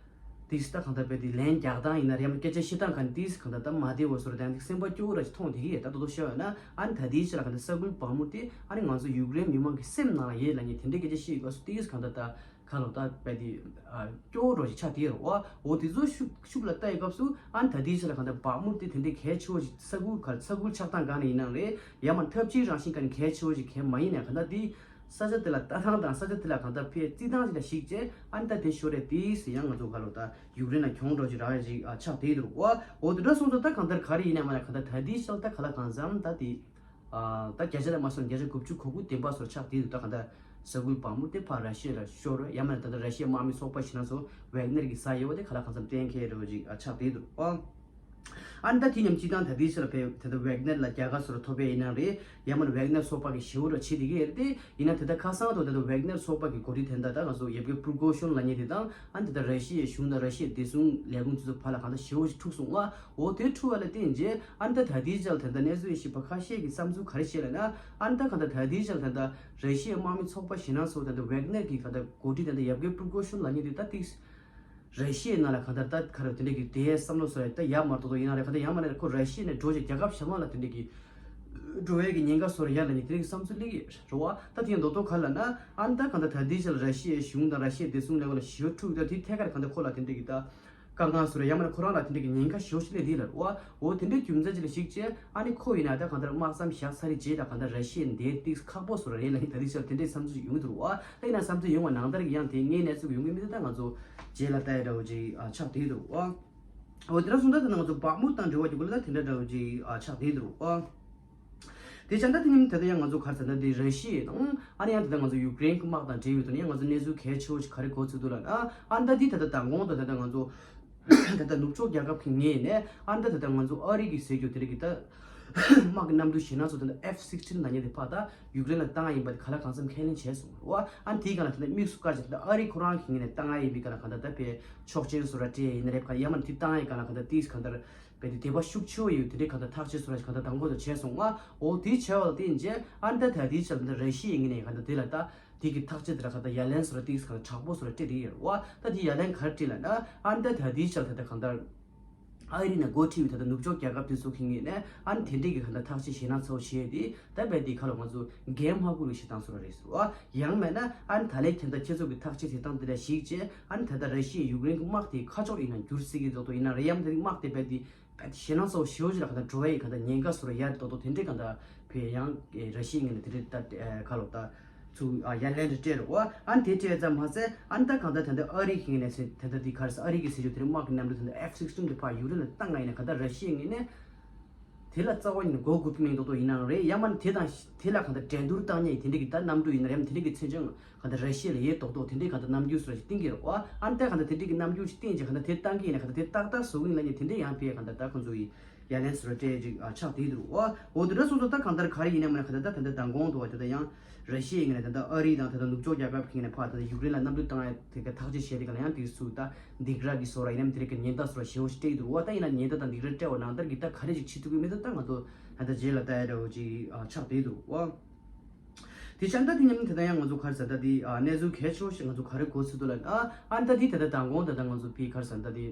ཏིག་ད་གང་ལྟར་དཔེ་དེ་ལན་རྒྱག་སྟངས་ཡིན་ན་རེད། ཡང་ན་སྐད་ཆ་བཤད་སྟངས་ག་ནས་ཏིག་གང་ལྟར་ད་མ་བདེ་བོ་སོ་ར་དང་དེ་སེམས་པ་སྐྱོ་བོ་ར་ཞིག་མཐོང་བསྡད་ཀྱི་ཡོད། ད་དོ་དོ་བཤད་པ་ན། ཨ་ནི་ད་དེའི་ཆ་ལ་གང་ལྟར་ས་ཁུལ་བག་མུ་དེ་ཨ་ནི་ང་ཚོ་ཡུཀ་རེན་མི་མང་གི་སེམས་ནང་ལ་ཡོད་ལབ་མཁན་དེ་འདྲ་སྐད་ཆ་བཤད་དགོས་སུ་ཏིག་གང་ལྟར་ད། ག་ལོ་ད་དཔེ་དེ་ཨ་སྐྱོ་བོ་འགྲོ་ཞིག་ཆགས་དེ་རེད་བ། འོ་དེ་ཚོ་ཤུགས་ཤུགས་ལ་ལྟ་ཡི་སྐབས་སུ། ཨ་ནི་ད་དེའི་ཆ་ལ་གང་ལྟར་བག་མུ་དེ་དེ་འདྲའི་གལ་ཆེ་བོ་ཞིག་ས་ཁུལ་ག་ས་ཁུལ་ཆགས་སྟངས་ག་ནས་ཡིན་ནའང་རེད། ཡང་མ་འཐབ་ཇུས་རང་བཞིན་ག་ནས་གལ་ཆེ་བོ་ཞིག་གལ་མ་ཡིན་ནའང་། གང་ལྟར་དེ་ས་ཆ་དེ་ལ་ལྟ་སྟངས་དང་ས་ཆ་དེ་ལ་གང་ལྟར་ཕའི་རྩིས་སྟངས་ཞིག་ལ་གཞིགས་བྱས། ཨ་ནི་ད་དེ་ཤོར་རེད་དེ་ཟེར་ཡང་ང་ཚོ་ག་ལོ་ད་ཡུཀ་རེན་ལ་གྱོང་འགྲོ་ཞིག་རག་ཡ་ཞིག་ཨ་ཆགས་དེ་རེད་བ། འོ་དེ་འདྲ་སོང་ཙང་ད་གང་ལྟར་ག་རེ་ཡིན་ནའང་མ་ན་གང་ལྟར་ད་དེའི་ཆ་ལ་ད་ག་ལ་གང་འཚམ་ད་དེ། ཨ་ད་བརྒྱ་ཆ་ལ་མ་སོང་བརྒྱ་ཆ་དགུ་བཅུ་གོ་དགུ་བདེན་པ་སོར་ཆགས་དེ་འདུག་ད་ག་ད་ས་ཁུལ་བག་མུ་དེ་ཕར་ར་ཤི་ཡ་ལ་ཤོར་རེད། ཡང་མ་ན་ད་ལྟ་ར་ཤི་ཡའི་དམག་མི་ཚོགས་པ་ཞིག་ན་སོ་ཝེག་ནར་གི་ས་ཡོད་པ་དེ་ག་ལ་གང་འཚམ་གཏན་འཁེལ་རེ་བ་ཅིག་ཨ་ཆགས་དེ་འདུག་ཨ། ཨ་ནི་ད་དེ་མཉམ་སྤྱི་བཏང་ད་དེའི་ཕྱིར་ལ་ཕེབས་ད་ལྟ་ཝེག་ནར་ལ་རྒྱལ་ཁ་སོར་ཐོབ་པ་ཡིན་ན་རེད། ཡང་མ་ན་ཝེག་ནར་ཚོགས་པ་གི་ཞེ་པོ་ར་བྱེད་དེ་གི་རེད་དེ། ཡིན་ན་དེ་ད་ཁ་སང་དུ་ད་ལྟ་ཝེག་ནར་ཚོགས་པ་གི་འགོ་ཁྲིད་དེ་འདྲ་ད་ང་ཚོ་ཡབ་གེ་པྲུ་གོ་ཤོན་ལབ་མཁན་དེ་དང་། ཨ་ནི་ད་ལྟ་ར་ཤི་ཡའི་གཞུང་དང་ར་ཤི་ཡའི་བདེ་སྲུང་ལས་ཁུངས་དེ་ཚོ་བར་ལ་གང་ལྟར་ཞེ་པོ་ཞིག་འཁྲུག་སོང་བ། འོ་དེ་འཁྲུག་པ་ལ་བརྟེན་རྗེས་ཨ་ནི་ད་ད་ལྟའི་ཆར་ལ་ད་ལྟ་གནས་ཚུལ་ཡིན་ཞིབ་པ་ཁ་ཤས་ཀྱི་བསམ་ཚུལ་ག་རེ་བཤད་ལབ་ན། ཨ་ནི་ད་གང་ལྟར་ད་ལྟའི་ཆར་ལ་ད་ལྟ་ར་ཤི་ཡའི་དམག་མི་ཚོགས་པ་ཞེ་ན་སོ་ད་ལྟ་ཝེག་ནར་གྱི་གང་ལྟར་འགོ་ཁྲིད་ད་ལྟ་ཡབ་གེ་པྲུ་གོ་ཤོན་ལབ་མཁན་དེ་ད་ཏིག་ར་ཤི་ཡའི་ནང་ལ་གང་ལྟར་ད་ག་རེ་དེ་འདྲ་གི་དེའི་བསམ་བློ་སོ་ད་ཡ་མ་གཏོགས་ཡིན་ན་རེད། གང་ལྟར་ཡང་མ་ན་ཁོ་ར་ཤི་ཡ་ནས་འགྲོ་རྗེས་རྒྱལ་ཁབ་གཞན་པ་ལ་དེ་འདྲ་གི་འགྲོ་བའི་གི་ཉེན་ཁ་སོ་ར་ཡ་ལ་ནི་དེ་རིགས་བསམ་ཚུལ་སླེབས་ཀྱི་རེད་བ། ད་དེ་ཡང་མདོ་མདོ་ག་ལབ་ན། ཨ་ནི་ད་གང་ལྟར་ད་ལྟའི་ཆར་ལ་ར་ཤི་ཡའི་གཞུང་དང་ར་ཤི་ཡའི་བདེ་སྲུང་ལས་ཁུངས་ལ་ཞེ་པོ་འཁྲུག་ད་དེ་ཐད་ཀར་གང་ལྟར་ཁོ་ལ་དེ་འདྲ་གི་ད་དཀའ་ངལ་སོ་ར་ཡ་མ་ན་ཁོ་རང་ལ་དེ་འདྲ་གི་ཉེན་ཁ་ཞེ་པོ་ཞིག་སླེབས་དེ་ལ་རེད་བ། འོ་དེ་འདྲའི་རྒྱུ་མཚན་ཅིག་ལ་གཞིགས་བྱས་ཨ་ནི་ཁོ་ཡིན་ན་ད་གང་ལྟར་དམག་མཚམས་བཞག་ཚར་རྗེས་ད་གང་ལྟར་ར་ཤི་ཡ་འདིར་ཏིག་ཁག་པོ་སོ་ར་རེད་ལ་ནི་ད་ལྟའི་ཆར་དེ་འདྲའི་བསམ་ཚུལ་ཞིག་ཡོང་གི་འདུག་རེད་བ། ད་ཡིན་ན་བསམ་ཚུལ་ཡོང་བ་ནང་ལྟར་གི་ཡང་དེ་སྔའི་གནས་ཚུལ་ཡོང་གི་མི་འདུག་ད་ང་ཚོ་རྗེས་ལ་ལྟ་ཡ་འདྲ་བོ་ཅིག་ཨ་ཆགས་བསྡད་འདུག་ཨ། འོ་དེ་འདྲ་སོང་ཙང་ད་ང་ཚོ་བག་མུ་དང་འབྲེལ་བ་གྱི་སྐོར་ལ་ད་དེ་འདྲ་འདྲ་བོ་ཅིག་ཨ་ཆགས་བསྡད་འདུག་ཨ། དེ་བྱས་ད་དེ་ནི་ད་ལྟ་ཡང་ང་ཚོ་ག་རེ་ཟེར་ན་དེ་ར་ཤི་ཡ་དང་ཨ་ནི་ཡང་ད་ལྟ་ང་ཚོ་ཡུཀ་རེན་གྱི་དམག་དང་འབྲེལ་བའི་ཐོག་ནས་ཡང་ང་ཚོ་གནས་ཚུལ་གལ་ཆེ་བོ་ཞིག་ག་རེ་གོ་ཚུལ་འདུག་ལབ་ན། ཨ་ནི་ད་འདི་ད་ལྟ་མདང་དགོང་དང་ད་ལྟ་ང་ཚོ་ད་ལྟ་ནུབ་ཕྱོགས་རྒྱལ་ཁབ་ཀྱི་ངོས་ནས་ཨ་ནི་ད་ད་ལྟ་ང་ཚོ་ཨ་རི་གི་ཟེར་རྒྱུ་དེ་རིགས་ཀྱི་ད་ དམག་གི་གནམ་གྲུ་ཞེད་སྣང་ཚོགས་དེ་འདྲ་ཨེཕ་སིགས་ཊིན་ལབ་མཁན་དེ་ཕར་ད་ཡུཀ་རེན་ལ་བཏང་ཡ་ཡིན་པ་དེ་ག་ལ་གང་འཚམ་ཁས་ལེན་བྱས་སོང་བ། ཨ་ནི་དེའི་སྒང་ལ་དེ་འདྲ་དམིགས་སུ་བཀར་བྱས་དེ་འདྲ་ཨ་རིའི་ཁོ་རང་གིས་ངོས་ནས་བཏང་ཡ་ཡིན་པའི་སྒང་ལ་གང་ལྟར་ད་དཔེ་ཆོག་མཆན་བཟོ་འདྲ་སྤྲད་ཡ་ཡིན་ན་རེད། ག་ཡ་མ་ནི་དེ་བཏང་ཡ་སྒང་ལ་གང་ལྟར་ཏིས་གང་ལྟར་དཔེ་དེ་དད་པ་ཤུགས་ཆེ་བོ་ཡོད་དེ་འདྲའི་གང་ལྟར་ཐག་གཅོད་བཟོ་འདྲ་གང་ལྟར་དང་པོ་དེ་བྱས་སོང་བ། འོ་དེ་བྱས་པ་ལ་བརྟེན་བྱས་ཨ་ནི་ད་ད་དེའི་ཆར་ད་ར་ཤི་ཡའི་ངོས་ནས་གང་ལྟར་དེ་ལ་ད། དེ་གི་ཐག་གཅོད་དེ་ལ་གང་ལྟར་ཡ་ལན་བཟོ་འདྲ་ཏིས་གང་ལྟར་དྲག་པོ་བཟོ་འདྲ་སྤྲད་དེ་ཡོད་རེད་བ། ད་དེ་ཡ་ལན་ག་རེ་སྤྲད་ལབ་ན་ཨ་ནི་ད་ད་དེའི་ཆར་ད་ད་གང་ལྟར། ཨ་རི་ནས་འགོ་ཁྲིད་པའི་ད་ལྟ་ནུབ་ཕྱོགས་རྒྱལ་ཁབ་དེ་ཚོ་གི་ངོས་ནས་ཨ་ནི་དེ་འདྲས་ཀྱི་ག་ད་ཐག་གཅོད་བྱེད་ན་ཚོ་བྱས་ཏེ་ད་རྦད་དེ་ཁ་ལོ་ང་ཚོ་འགན་མ་འཁུར་བའི་བྱེད་སྟངས་བཟོ་འདྲ་རེད་ཟེར་བ། ཡང་མིན་ན་ཨ་ནི་ད་ལན་ཁྱེད་ད་ཁྱེད་ཚོ་གི་ཐག་གཅོད་བྱེད་སྟངས་དེ་འདྲ་ཞིག་བྱས་ཨ་ནི་ད་ལྟ་ར་ཤི་ཡའི་ཡུཀ་རེན་གྱི་དམག་དེ་ཁ་ཕྱོགས་ཡིན་ན་འགྱུར་སྲིད་ཀྱི་མདོག་མདོག་ཡིན་ན་རེད། ཡང་དེ་དམག་དེ་རྦད་དེ་རྦད་དེ་ཞེད་སྣང་ཚོ་ཞེ་པོ་ཅིག་ལ་ག་ད་འགྲོ་བ་ཡི་ག་ད་ཉེན་ཁ་བཟོ་འདྲ་ཡར་མདོག་མདོག་དེ་འདྲས་ག་ད་བས་ཡང་ར་ཤི་ཡའི་ངོས་ནས་དེ་འདྲས་ད་ཁ་ལོ་ད། ཚུར་ཡ་ལན་རེ་སྤྲད་རོགས། ཨ་ནི་དེ་སྤྲད་ཙམ་མ་ཟད་ཨ་ནི་ད་གང་ལྟར་ད་ལྟ་ཨ་རི་གི་ངོས་ནས་ད་ལྟ་དེ་ག་རེ་ཟེར་ཨ་རི་གི་ཟེར་རྒྱུ་དེ་རིང་དམག་གི་གནམ་གྲུ་ད་ལྟ་ཨེཕ་སིགས་ཊིན་དེ་ཕར་ཡུཀ་རེན་ལ་བཏང་ཡིན་ན་གང་ལྟར་ར་ཤི་ཡའི་ངོས་ནས་དེ་ལ་རྩ་བ་ཉིད་ནས་མགོ་སྒུར་གི་མེད་མདོག་མདོག་ཡིན་ནའང་རེད། ཡང་མིན་ན་དེ་དང་དེ་ལ་གང་ལྟར་འགྲན་བསྡུར་བཏང་མཁན་དེ་འདྲ་གི་ད་གནམ་གྲུ་ཡིན་ན་རེད། ཡང་དེ་འདྲ་གི་མཚོན་ཆ་གང་ལྟར་ར་ཤི་ཡ་ལ་ཡས་མདོག་མདོག་དེ་འདྲའི་གང་ལྟར་རྣམ་འགྱུར་སོགས་ཤིག་བསྟན་གྱི་རེད་བ། ཨ་ནི་ད་གང་ལྟར་དེ་འདྲའི་གི་རྣམ་འགྱུར་ཞིག་བསྟན་རྗེས་གང་ལྟར་དེ་བཏང་གི་ཡིན་ན་གང་ལྟར་དེ་ཏག་ཏག་བཟོ་གི་ཡིན་ལབ་མཁན་དེ་འདྲ་ཡང་དཔེ་གང་ལྟར་ད་ཁོང་ཚོ་ཡི་ཡ་ལན་ཟེར་བ་སྤྲད་ཅིག་ཨ་ཆགས་བསྡད་འདུག་ཨོ། འོ་དེ་འདྲ་སོང་ཙང་ད་གང་ལྟར་ག་རེ་ཡིན་ནའི་མིན་ན་གང་ལྟར་ད་ད་ལྟ་མདང་དགོང་དུ་བ་དེ་ད་ཡང་ར་ཤི་ཡའི་ངོས་ནས་ད་ལྟ་ཨ་རི་དང་ད་ལྟ་ནུབ་ཕྱོགས་རྒྱལ་ཁབ་ཀྱི་ངོས་ནས་ཕར་ད་ལྟ་ཡུཀ་རེན་ལ་གནམ་གྲུ་བཏང་ཡ་དེ་ག་ཐག་གཅོད་བྱས་དེ་ག་ལ་ཡང་དེ་སུ་ད་སྡིགས་ར་གི་བཟོ་འདྲ་ཡིན་ནམ་དེ་རིགས་ཀྱི་ཉེན་བརྡ་བཟོ་འདྲ་ཞེ་པོ་ཞིག་སྤྲད་ཀྱི་འདུག་ཨོ། ད་ཡིན་ན་ཉེན་བརྡ་དང་སྡིགས་ར་སྤྲད་པ་ནང་ལྟར་གྱི་ད་ག་རེ་ཅིག་བྱེད་ཐུབ་ཀྱི་མི་འདུག་ད་ང་ཚོ་ད་ལྟ་རྗེས་ལ་ལྟ་ཡ་འདྲ་བོ་ཅིག་ཨ་ཆགས་བསྡད་འདུག་ཨོ། དེ་བྱས་ད་དེ་མཉམ་དེ་ད་ཡང་ང་ཚོ་ག་རེ་ཟེར་ད་དེ་ཨ་གནས་ཚུལ་གལ་ཆེ་བོ་ཞིག་ང་ཚོ་ག་རེ་གོ་ཚུལ་འདུག་ལབ་ན་ཨ་ཨ་ད་དེ་ད་ལྟ་མདང་དགོང་ད་ལྟ་ང་ཚོ་ཕི་ག་རེ་ཟེར་ད་དེ།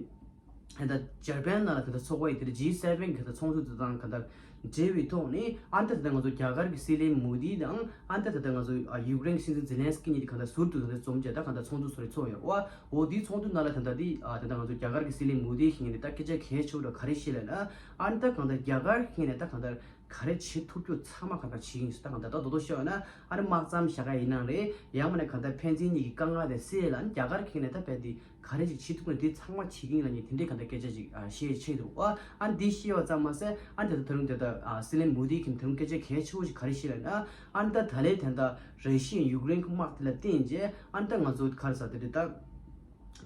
ད་ལྟ་འཇར་པན་ནང་ལ་ད་ལྟ་ཚོགས་པ་ཡི་དེ་ཇི་སེ་ཝེན་གི་ད་ཚོགས་འདུ་དེ་དང་ག་ད་འབྲེལ་བའི་ཐོག་ནས་ཨ་ད་ད་ལྟ་ང་ཚོ་རྒྱ་གར་གྱི་སྲིད་བློན་མོ་དི་དང་ཨ་ད་ད་ལྟ་ང་ཚོ་ཨ་ཡུཀ་རེན་གྱི་སྲིད་འཛིན་ཛེ་ལན་སི་ཀི་གཉིས་དེ་ག་ད་ཟུར་དུ་ད་ལྟ་འཛོམས་བྱས་ད་ག་ད་ཚོགས་འདུ་སོགས་རེ་ཚོགས་ཡོད་རེད་བ། འོ་དེའི་ཚོགས་འདུ་ནང་ལ་ད་ལྟ་དེ་ཨ་ད་ལྟ་ང་ཚོ་རྒྱ་གར་གྱི་སྲིད་བློན་མོ་དི་གི་ངོས་ནས་ད་སྐད་ཆ་གལ་ཆེ་བོ་ག་རེ་བཤད་ལབ་ན་ཨ་ད་གང་ལྟར་རྒྱ་གར་གི་ངོས་ནས་ད་གང་ལྟར་ག་རེ་བྱེད་ཐུབ་རྒྱུ་ཚང་མ་གང་ལྟར་བྱེད་ཀྱི་ཡིན་ཟེར། ད་གང་ལྟར་ད་རྡོག་རྡོག་ཤོད་ན་ཨ་ནི་དམག་མཚམས་བཞག་ཡ་ཡིན་ནའང་རེད། ཡང་མིན་ན་གང་ལྟར་ཕན་ཚུན་གཉིས་ཀྱི་དཀའ་ངལ་དེ་སེལ་ལ་ཨ་ནི་རྒྱ་གར་གི་ངོས་ནས་ད་རྦད་དེ་ག་རེ་ཅིག་བྱེད་ཐུབ་ན་དེ་ཚང་མ་བྱེད་ཀྱི་ཡིན་ལབ་མཁན་དེ་འདྲའི་གང་ལྟར་སྐད་ཆ་ཅིག་ཨ་བཤད་ཆེད་དུ་ཨ་ཨ་འདི་བཤད་པ་ཙམ་མ་ཟད་ཨ་ད་ལྟ་ད་རུང་དེ་ལྟར་ཨ་སྲིད་བློན་མོ་དི་གིས་ད་རུང་སྐད་ཆ་གལ་ཆེ་བོ་ཞིག་ག་རེ་བཤད་ལབ་ན་ཨ་ད་ད་ལན་ད་ལྟ་ར་ཤི་ཡ་ཡུཀ་རེན་གྱི་དམག་དེ་ལ་བརྟེན་རྗེས་ཨ་ད་ང་ཚོ་ག་རེ་ཟེར་དེ་རེད་ད།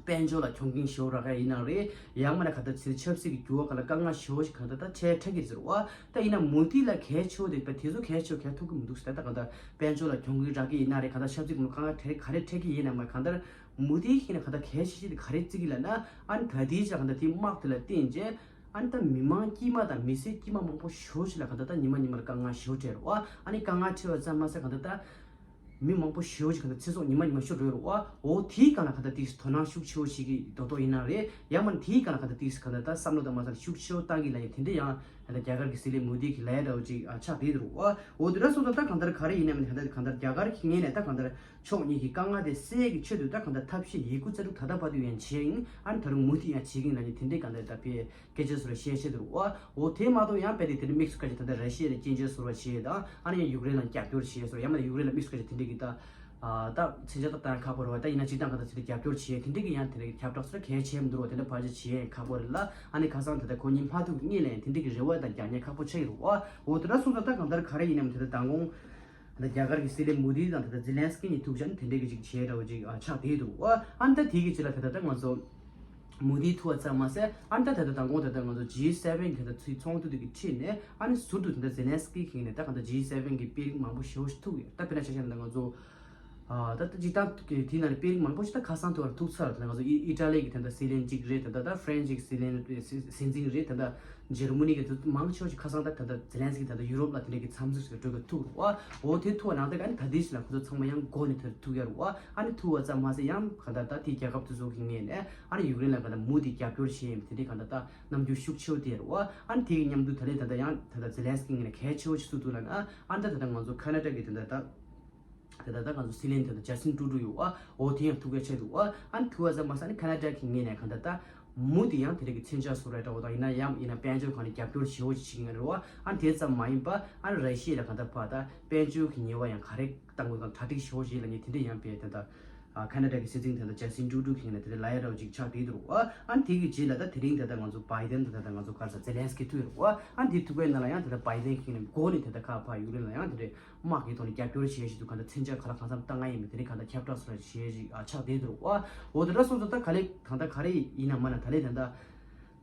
དཔལ་འབྱོར་ལ་གྱོང་གུན་ཞེ་པོ་རག་ཡ་ཡིན་ནའང་རེད། ཡང་མིན་ན་གང་ལྟར་ཚེ་ཆབ་སྲིད་ཀྱི་འགྱུར་བ་གང་ལ་དཀའ་ངལ་ཞེ་པོ་ཞིག་གང་ལྟར་ད་འཕྲད་འཕྲད་ཀྱི་ཟེར་བ། ད་ཡིན་ན་མོ་དི་ལ་གལ་ཆེ་བོ་དེ་དཔེ་དེ་ཚོ་གལ་ཆེ་བོ་གལ་ཐུབ་ཀྱི་མི་འདུག་ཟེར། ད་གང་ལྟར་དཔལ་འབྱོར་ལ་གྱོང་གུན་རག་གི་ཡིན་ན་རེད། གང་ལྟར་ཆབ་སྲིད་ཀྱི་དཀའ་ངལ་ག་རེ་འཕྲད་ཀྱི་ཡིན་ནའང་མ་གང་ལྟར་མོ་དི་ཡིན་ན་གང་ལྟར་གལ་ཆེ་ཤོས་དེ་ག་རེ་བརྩི་གི་ལབ་ན་ཨ་ནི་ད་ལྟའི་ཆ་གང་ལྟར་དེ་དམག་དེ་ལ་བརྟེན་རྗེས་ཨ་ནི་ད་མི་མང་དཀྱུས་མ་དང་མི་སེར་དཀྱུས་མ་མང་པོ་ཞེ་པོ་ཞིག་ལ་གང་ལྟར་ད་ཉི་མ་ཉི་མ་ལ་དཀའ་ངལ་ཞེ་པོ་འཕྲད་རེད་བ། ཨ་ནི་དཀའ་ངལ་འཕྲད་པ་ཙམ་མ་ཟད་གང་ལྟར་ད། མི་མང་པོ་ཞེ་པོ་ཅིག་གང་ལྟར་ཚེ་སྲོག་ཉི་མ་ཉི་མ་ཤོར་འགྲོ་ཡོད་རེད་བ། འོ་དེའི་སྒང་ལ་གང་ལྟར་ཏིག་དོ་སྣང་ཤུགས་ཆེ་བོ་ཞིག་གི་རྡོག་རྡོག་ཡིན་ན་རེད། ཡང་མིན་དེའི་སྒང་ལ་གང་ལྟར་ཏིག་གང་ལྟར་ད་བསམ་བློ་དང་མ་བསམ་ཤུགས་ཆེ་བོ་བཏང་གི་ལབ་ཡ་དེ་འདྲ་ཡང་གང་ལྟར་རྒྱ་གར་གྱི་སྲིད་བློན་མོ་དི་གིས་ལབ་ཡ་འདྲ་བོ་ཅིག་ཨ་ཆགས་བསྡད་འདུག་རེད་བ། འོ་དེ་འདྲ་སོང་ཙང་ད་གང་ལྟར་ག་རེ་ཡིན་ནའི་མིན་གང་ལྟར་གང་ལྟར་རྒྱ་གར་གྱི་ངོས་ནས་ད་གང་ལྟར་ཕྱོགས་གཉིས་ཀྱི་དཀའ་ངལ་དེ་སེལ་ཡ་གི་ཆེད་དུ་ད་གང་ལྟར་ཐབས་ཤེས་ཡོད་རྒུ་རྩལ་སྤྲུགས་ད་ལྟ་བར་དུ་ཡང་བྱས་ཡིན། ཨ་ནི་ད་རུང་མུ་མཐུད་ཡང་བྱེད་ཀྱི་ཡིན་ལབ་ནས་དེ་འདྲའི་གང་ལྟར་ད་དཔེ་སྐད་ཆ་བཟོ་འདྲ་བཤད་བཤད་འདུག་རེད་བ། འོ་དེ་མ་གཏོགས་ཡང་དཔེ་དེ་དེ་འདྲ་དམིགས་སུ་བཀར་ཅིག་ད་ལྟ་ར་ཤི་ཡ་ལ་སྐྱོན་བརྗོད་བཟོ་འདྲ་བྱེད་ཡས་དང་ཨ་ནི་ཡང་ཡུཀ་རེན་ལ་རྒྱབ་སྐྱོར་བྱེད་ཡས་བཟོ་འདྲ། ཡང་མིན་ན་ཡུཀ་རེན་ལ་དམིགས་སུ་བཀར་ཅིག་དེ་འདྲའི་གི་ད་ཨ་ད་མཚོན་ཆ་ད་བཏང་ཁག་པོ་རེད་བ། ད་ཡིན་ན་སྤྱིར་བཏང་ག་ད་ཚེ་རིང་རྒྱབ་སྐྱོར་བྱེད་ཡས་དེ་འདྲའི་གི་ཡང་དེ་འདྲའི་གི་ཁྱབ་བསྒྲགས་བཟོ་འདྲ་གལ་ཆེ་མི་འདུག་རེད་བ། དེ་འདྲ་ཕལ་ཆེར་བྱེད་ཡས་ཁག་པོ་རེད་ལ། ཨ་ནི་ཁ་སང་ད་ལྟ་ཁོ་གཉིས་མ་ཐུག་གི་སྔོན་ལ་ཡང་དེ་འདྲའི་གི་རེ་བ་དང་རྒྱག་མཁན་ཁག་པོ་ཆགས་ཀྱི་རེད་བ། འོ་དེ་འདྲ་སོང་ཙང་ད་གང་ལྟར་ག་རེ་ཡིན་ནའི་མིན་དེ་ད་མདང་དགོང་། ད་ལྟ་རྒྱ་གར་གྱི་སྲིད་བློན་མོ་དི་དང་ད་ལྟ་ཛེ་ལན་སི་ཀི་གཉིས་ཐུག་བྱས་ནས་དེ་འདྲའི་གི་ཅིག་བྱས་འདྲ་བོ་ཅིག་ཨ་ཆགས་བསྡད་འདུག་ཨ་ཨ་ནི་ད་དེའི་གི་རྗེས་ལ་ད་ལྟ་ད་ང་ཚོ་མོ་དི་ཐུག་པ་ཙམ་མ་ཟད་ཨ་ནི་ད་ད་ལྟ་མདང་དགོང་ད་ལྟ་ང་ཚོ་ཇི་སེ་ཝེན་གི་ད་ཚུའི་ཚོགས་འདུ་དེ་གི་འཁྲིས་ནས་ཨ་ནི་ཟུར་དུ་ད་ལྟ་ཛེ་ལན་སི་ཀི་གི་ནས་ད་གང་ལྟར་ཇི་སེ་ཝེན་གི་དཔོན་རིགས་མང་པོ་ཞེ་པོ་ཞིག་ཐུག་ཡོད། ད་དཔེར་ན་ཆ་བཞག་ན་ད་ང་ཚོ་ཨ་ད་ད་སྤྱིར་བཏང་གི་དེའི་ནང་ནས་དཔོན་རིགས་མང་པོ་ཞིག་ད་ཁ་སང་ཐུག་པར་ཐུག་ཚར། ད་ང་ཚོ་ཨི་ཨི་ཊ་ལི་གི་ད་ལྟ་སྲིད་བློན་གཅིག་རེད། ད་ལྟ་ད་ཧྥ་རན་སི་གི་སྲིད་བློན་སྲིད་འཛིན་རེད། ད་ལྟ་འཇར་མ་ནི་གི་ད་མང་ཆེ་བ་ཞིག་ཁ་སང་ད་ད་ལྟ་ཛེ་ལན་སི་ཀི་ད་ལྟ་ཡུ་རོབ་ལ་དེ་འདྲ་གི་འཚམས་གཟིགས་ཤིག་འགྲོ་གི་ཐུག་རེད་བ། འོ་དེ་ཐུག་པ་ནང་ད་ག་ཨ་ནི་ད་དེ་ཞིག་ལ་ཁོ་ཚོ་ཚང་མ་ཡང་མགོ་ནས་ད་ཐུག་ཡ་རེད་བ། ཨ་ནི་ཐུག་པ་ཙམ་མ་ཟད་ཡང་ག་ད་ད་དེའི་རྒྱལ་ཁབ་དེ་ཚོ་གི་ངོས་ནས་ཨ་ནི་ཡུཀ་རེན་ལ་ག་ད་མུ་མཐུད་རྒྱབ་སྐྱོར་བྱེད་ཡིན་དེ་འདྲའི་ག་ད་ད་རྣམ་འགྱུར་ཤུགས་ཆེ་བོ་དེ་རེད་བ། ཨ་ནི་དེ་གི་མཉམ་དུ་ད་ལན་ད་ད་ཡང་ད་ད་ཛེ་ལན་སི་ཀི་ངོས་ནས་གལ་ཆེ་བོ་ཞིག་བཟོ་འདུག་ལབ་ན་ཨ་ནི་ད་ད་ད་ང་ཚོ་ཁ་ན་ཌ་གི་ད་ད་ད། དེ་ད་ལྟ་ང་ཚོ་སྲིད་བློན་དེ་ད་ཇ་སི་ཊིན་ཊུ་རུ་ཌོ་ཡོད་བ། འོ་དེ་ཡང་ཐུག་གལ་ཆེ་འདུག་བ། ཨ་ནི་ཐུག་པ་ཙམ་མ་ཟད་ཨ་ནི་ཁ་ན་ཌ་གི་ངོས་ནས་གང་ལྟར་ད་མུ་མཐུད་ཡང་དེ་རིགས་ཀྱི་མཚོན་ཆ་བཟོ་འདྲ་འདྲ་བོ་དང་ཡིན་ན་ཡང་ཡིན་ན་དཔལ་འབྱོར་སྒང་ནས་རྒྱབ་སྐྱོར་ཞེ་པོ་ཅིག་བྱེད་ཀྱི་ཡོད་རེད་བ། ཨ་ནི་དེ་ཙམ་མ་ཡིན་པ་ཨ་ནི་ར་ཤི་ཡ་ལ་གང་ལྟར་ཕར་ད་དཔལ་འབྱོར་གྱི་ཉེས་པ་ཡང་ག་རེ་བཏང་དགོས་དང་གྲ་སྒྲིག་ཞེ་པོ་ཅིག་ལབ་མཁན་དེ་འདྲ་ཡང་དཔེ་དེ་ད་ཁ་ན་ཌ་གི་སྲིད་འཛིན་དེ་ད་ཇ་སི་ཊིན་ཊུ་རུ་ཌོ་གི་ངོས་ནས་དེ་འདྲ་ལབ་ཡ་འདྲ་བོ་ཅིག་ཆགས་བསྡད་འདུག་བ། ཨ་ནི་དེ་གི་རྗེས་ལ་ད་དེ་རིང་དེ་ད་ང་ཚོ་བྷའི་ཌེན་དེ་ད་ང་ཚོ་ག་རེ་ཟེར་ཛེ་ལན་སི་ཀི་ཐུག་ཡོད་རེད་བ། ཨ་ནི་དེ་ཐུག་པའི་ནང་ལ་ཡང་དེ་ད་བྷའི་ཌེན་གི་ངོས་ནས་མགོ་ནས་དེ་ད་ཁ་ཕར་ཡུཀ་རེན་ལ་ཡང་དེ་འདྲ། དམག་གི་ཐོག་ནས་རྒྱབ་སྐྱོར་བྱེད་བཞིན་འདུག་ག་ད་མཚོན་ཆ་ག་ལ་གང་འཚམ་བཏང་ང་ཡིན་མིན་དེ་རིང་ག་ད་ཁྱབ་བསྒྲགས་སོགས་བྱེད་བཞིན་ཨ་ཆགས་བསྡད་འདུག་བ། འོ་དེ་འདྲ་སོང་ཙང་ད་ག་ལེ་གང་ད་ག་རེ་ཡིན་ན་མ་ན་ད་ལེ་ད་ད་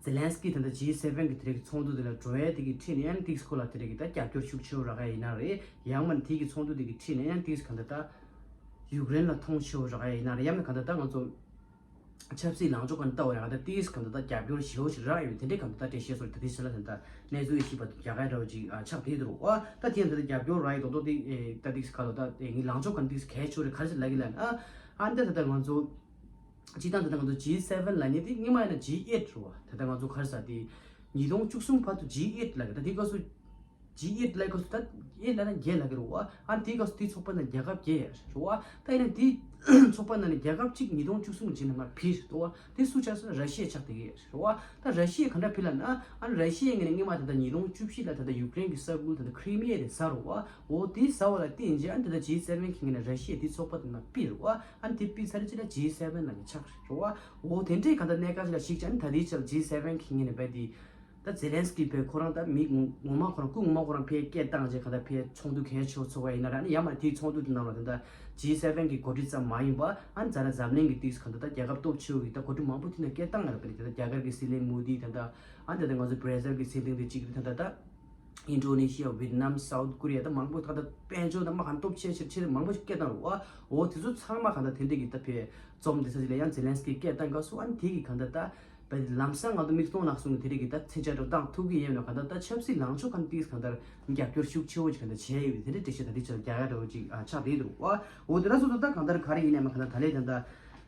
ཛེ་ལན་སི་ཀི་ད་ལྟ་ཇི་སེ་ཝེན་གི་དེ་རིགས་ཚོགས་འདུ་དེ་ལ་འགྲོ་ཡས་དེ་གི་ཁྲིད་ནས་ཡང་ཏིག་ཁོ་ལ་དེ་རིགས་ཀྱི་ད་རྒྱབ་སྐྱོར་ཤུགས་ཆེ་བོ་རག་ཡ་ཡིན་ན་རེད། ཡང་མིན་དེ་གི་ཚོགས་འདུ་དེ་གི་ཁྲིད་ནས་ཡང་ཏིག་ག་འདི་ད་ཡུཀ་རེན་ལ་མཐོང་ཆེ་བོ་རག་ཡ་ཡིན་ན་རེད། ཡང་མིན་ག་འདི་ད་ང་ཚོ་ཆབ་སྲིད་ལངས་ཕྱོགས་ག་འདི་ལྟ་བ་རེད། ག་འདི་ཏིག་ག་འདི་ད་རྒྱབ་སྐྱོར་ཞེ་བོ་ཞིག་རག་ཡོད། དེ་འདྲའི་ག་འདི་ད་འགྲེལ་བཤད་སོགས་ད་དེ་ཕྱི་ལ་དེ་ད་གནས་ཚུལ་ཞིག་པ་རྒྱ་གར་འདྲ་བོ་ཅིག་ཆགས་བསྡད་འདུག་ཨ་ད་དེ་ཡང་ད་ལྟ་རྒྱབ་སྐྱོར་རག་ཡོད་མདོག་མདོག་དེ་ད་ཏིག་ག་ལོ་ད་ངའི་ལངས་ཕྱོགས་ག་འདི་ཏིག་གལ་ཆེ་བོ་རེད། ག་རེ་ཟེར་ལབ་ཀྱི་ལབ་ན་ཨ་ཨ་འདི་ད་ལྟ་ང་ཚོ། སྤྱིར་བཏང་ད་ལྟ་ང་ཚོ་ཇི་སེ་ཝེན་ལབ་མཁན་དེ་སྔོན་མ་ཡིན་ན་ཇི་ཨེཊ་རེད་བ། ད་ལྟ་ང་ཚོ་ག་རེ་ཟེར་དེ་ཉིས་སྟོང་བཅུ་གསུམ་བར་དུ་ཇི་ཨེཊ་ལབ་ཀྱི། ད་དེ་སྐབས་སུ་ཇི་ཨེཊ་ལབ་སྐབས་སུ་ད་ཨེཊ་ལབ་ན་བརྒྱད་ལབ་ཀྱི་རེད་བ། ཨ་དེའི་སྐབས་སུ་དེའི་ཚོགས་པ་ནང་རྒྱལ་ཁབ་བརྒྱད་རེད་བ། ད་ཡིན་ན་དེའི་ཚོགས་པ་ནང་ནས་རྒྱལ་ཁབ་གཅིག་ཉིས་སྟོང་བཅུ་གསུམ་གྱི་རྗེས་ནས་མར་ཕུད་རེད་བ། དེ་སུ་ཆགས་ཟེར་ན་ར་ཤི་ཡ་ཆགས་བསྡད་ཀྱི་རེད་བ། ད་ར་ཤི་ཡ་ག་འདྲ་ཕུད་ལབ་ན་ཨ་ནི་ར་ཤི་ཡའི་ངོས་ནས་སྔོན་མ་ད་ལྟ་ཉིས་སྟོང་བཅུ་བཞི་ལ་ད་ལྟ་ཡུཀ་རེན་གྱི་ས་ཁུལ་ད་ལྟ་ཁི་རི་མི་ཡ་དེ་ཟ་རེད་བ། འོ་དེ་ཟ་བ་ལ་བརྟེན་བྱས་ཨ་ནི་ད་ལྟ་ཇི་སེ་ཝེན་གྱི་ངོས་ནས་ར་ཤི་ཡ་དེའི་ཚོགས་པ་དེ་ནང་ཕུད་རེད་བ། ཨ་ནི་དེ་ཕུད་ཚར་རྗེས་ལ་ཇི་སེ་ཝེན་ནང་གི་ཆགས་རེད་བ། འོ་དེ་འདྲའི་གང་ལྟར་གནད་འགག་ཅིག་ལ་གཞིགས་ཀྱང་ད་ལྟའི་ཆར་ཇི་སེ་ཝེན་གྱི་ངོས་ནས་བས་དེ་ད་ཛེ་ལན་སི་ཀི་བས་ཁོ་རང་ད་མི་ངོ་མ་ཁོ་རང་སྐུ་ངོ་མ་ཁོ་རང་ཕའི་སྐད་བཏང་རྗེས་གང་ལྟར་ཕའི་ཚོགས་འདུ་གལ་ཆེ་བོ་ཚོགས་པ་ཡིན་ན་ར། ཨ་ནི་ཡང་མ་དེའི་ཚོགས་འདུ་དེ་ནང་ལ་ད་ལྟ་ཇི་སེ་ཝེན་གྱི་འགོ་ཁྲིད་ཙམ་མ་ཡིན་པ་ཨ་ནི་ཛ་ན་འཛམ་གླིང་གི་ཏིག་གང་ལྟར་ད་རྒྱལ་ཁབ་སྟོབས་ཆེ་བོ་གི་ད་འགོ་ཁྲིད་མང་པོ་དེ་ནས་སྐད་བཏང་ཡོད་རེད། ད་ལྟ་རྒྱ་གར་གྱི་སྲིད་བློན་མོ་དི་ད་ལྟ་ཨ་ནི་ད་ལྟ་ང་ཚོ་བྷ་ར་ཟིལ་གྱི་སྲིད་བློན་དེ་གཅིག་རེད། ད་ལྟ་ད། ཨིན་ཌོ་ནེ་ཤི་ཡ། ཝི་ཏི་ནམ། སའུ་ཐི་ཀོ་རི་ཡ། ད་མང་པོ་ད་ལྟ་དཔལ་འབྱོར་ད་མ་གང་སྟོབས་ཆེ་ཆེ་ཆེ་མང་པོ་ཞིག་སྐད་བཏང་རེད་བ། འོ་དེ་ཚོ་ཚང་མ་གང་ལྟར་དེ་འདྲས་ཀྱི་ད་ཕེ་འཛོམས་དེ་ས་ཅིག་ལ་ཡང་ཛེ་ལན་སི་ཀི་སྐད་བཏང་སྐབས་སུ་ཨ་ནི་དེ་གི་གང་ལྟར་ད་བས་ལམ་སང་ང་ཚོ་མིག་མཐོང་ནག་སོང་གི་དེ་འདྲས་ཀྱི་ད་མཚོན་ཆ་འདྲ་བཏང་ཐུབ་ཀྱི་ཡོད་ན་གང་ལྟར་ད་ཆབ་སྲིད་ལངས་ཕྱོགས་གང་ལྟར་གང་ལྟར་རྒྱབ་སྐྱོར་ཤུགས་ཆེ་བོ་ཅིག་གང་ལྟར་བྱས་ཡོད་པའི་དེ་འདྲས་འགྲེལ་བཤད་ད་དེ་ཆ་རྒྱ་གར་འདྲ་བོ་ཅིག་ཆགས་བསྡད་འདུག་བ། འོ་དེ་འདྲ་སོང་ཙང་ད་གང་ལྟར་ག་རེ་ཡིན་ནའི་མ་གང་ལྟར་ད་ལས་ད་ལྟ།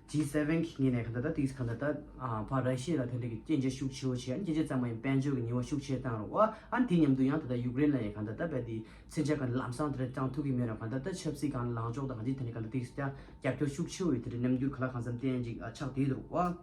ཇི་སེ་ཝེན་གི་ངོས་ནས་གང་ལྟར་ད་ཏིག་གང་ལྟར་ད་ཨ་ཕར་ར་ཤི་ཡ་ལ་དེ་འདྲ་གི་སྐྱོན་བརྗོད་ཤུགས་ཆེ་བོ་བྱས། ཨ་ནི་སྐྱོན་བརྗོད་ཙམ་མ་ཡིན་དཔལ་འབྱོར་གྱི་ཉེས་པ་ཤུགས་ཆེ་བཏང་རེད་བ། ཨ་ནི་དེའི་མཉམ་དུ་ཡང་ད་ལྟ་ཡུཀ་རེན་ལ་ཡང་གང་ལྟར་ད་བས་དེ་མཚོན་ཆ་གང་ལམ་སང་དེ་འདྲ་བཏང་ཐུབ་ཀྱི་མེད་རུང་གང་ལྟར་ད་ཆབ་སྲིད་སྒང་ལངས་ཕྱོགས་དང་གང་ཅི་དེ་འདྲ་གང་ལྟར་ཏིག་ཀྱང་རྒྱབ་སྐྱོར་ཤུགས་ཆེ་བོ་ཡོད། དེ་འདྲ་རྣམ་འགྱུར་ག་ལ་གང་འཚམ་བསྟན་ཅིག་ཨ་ཆགས་བསྡད་འདུག་བ།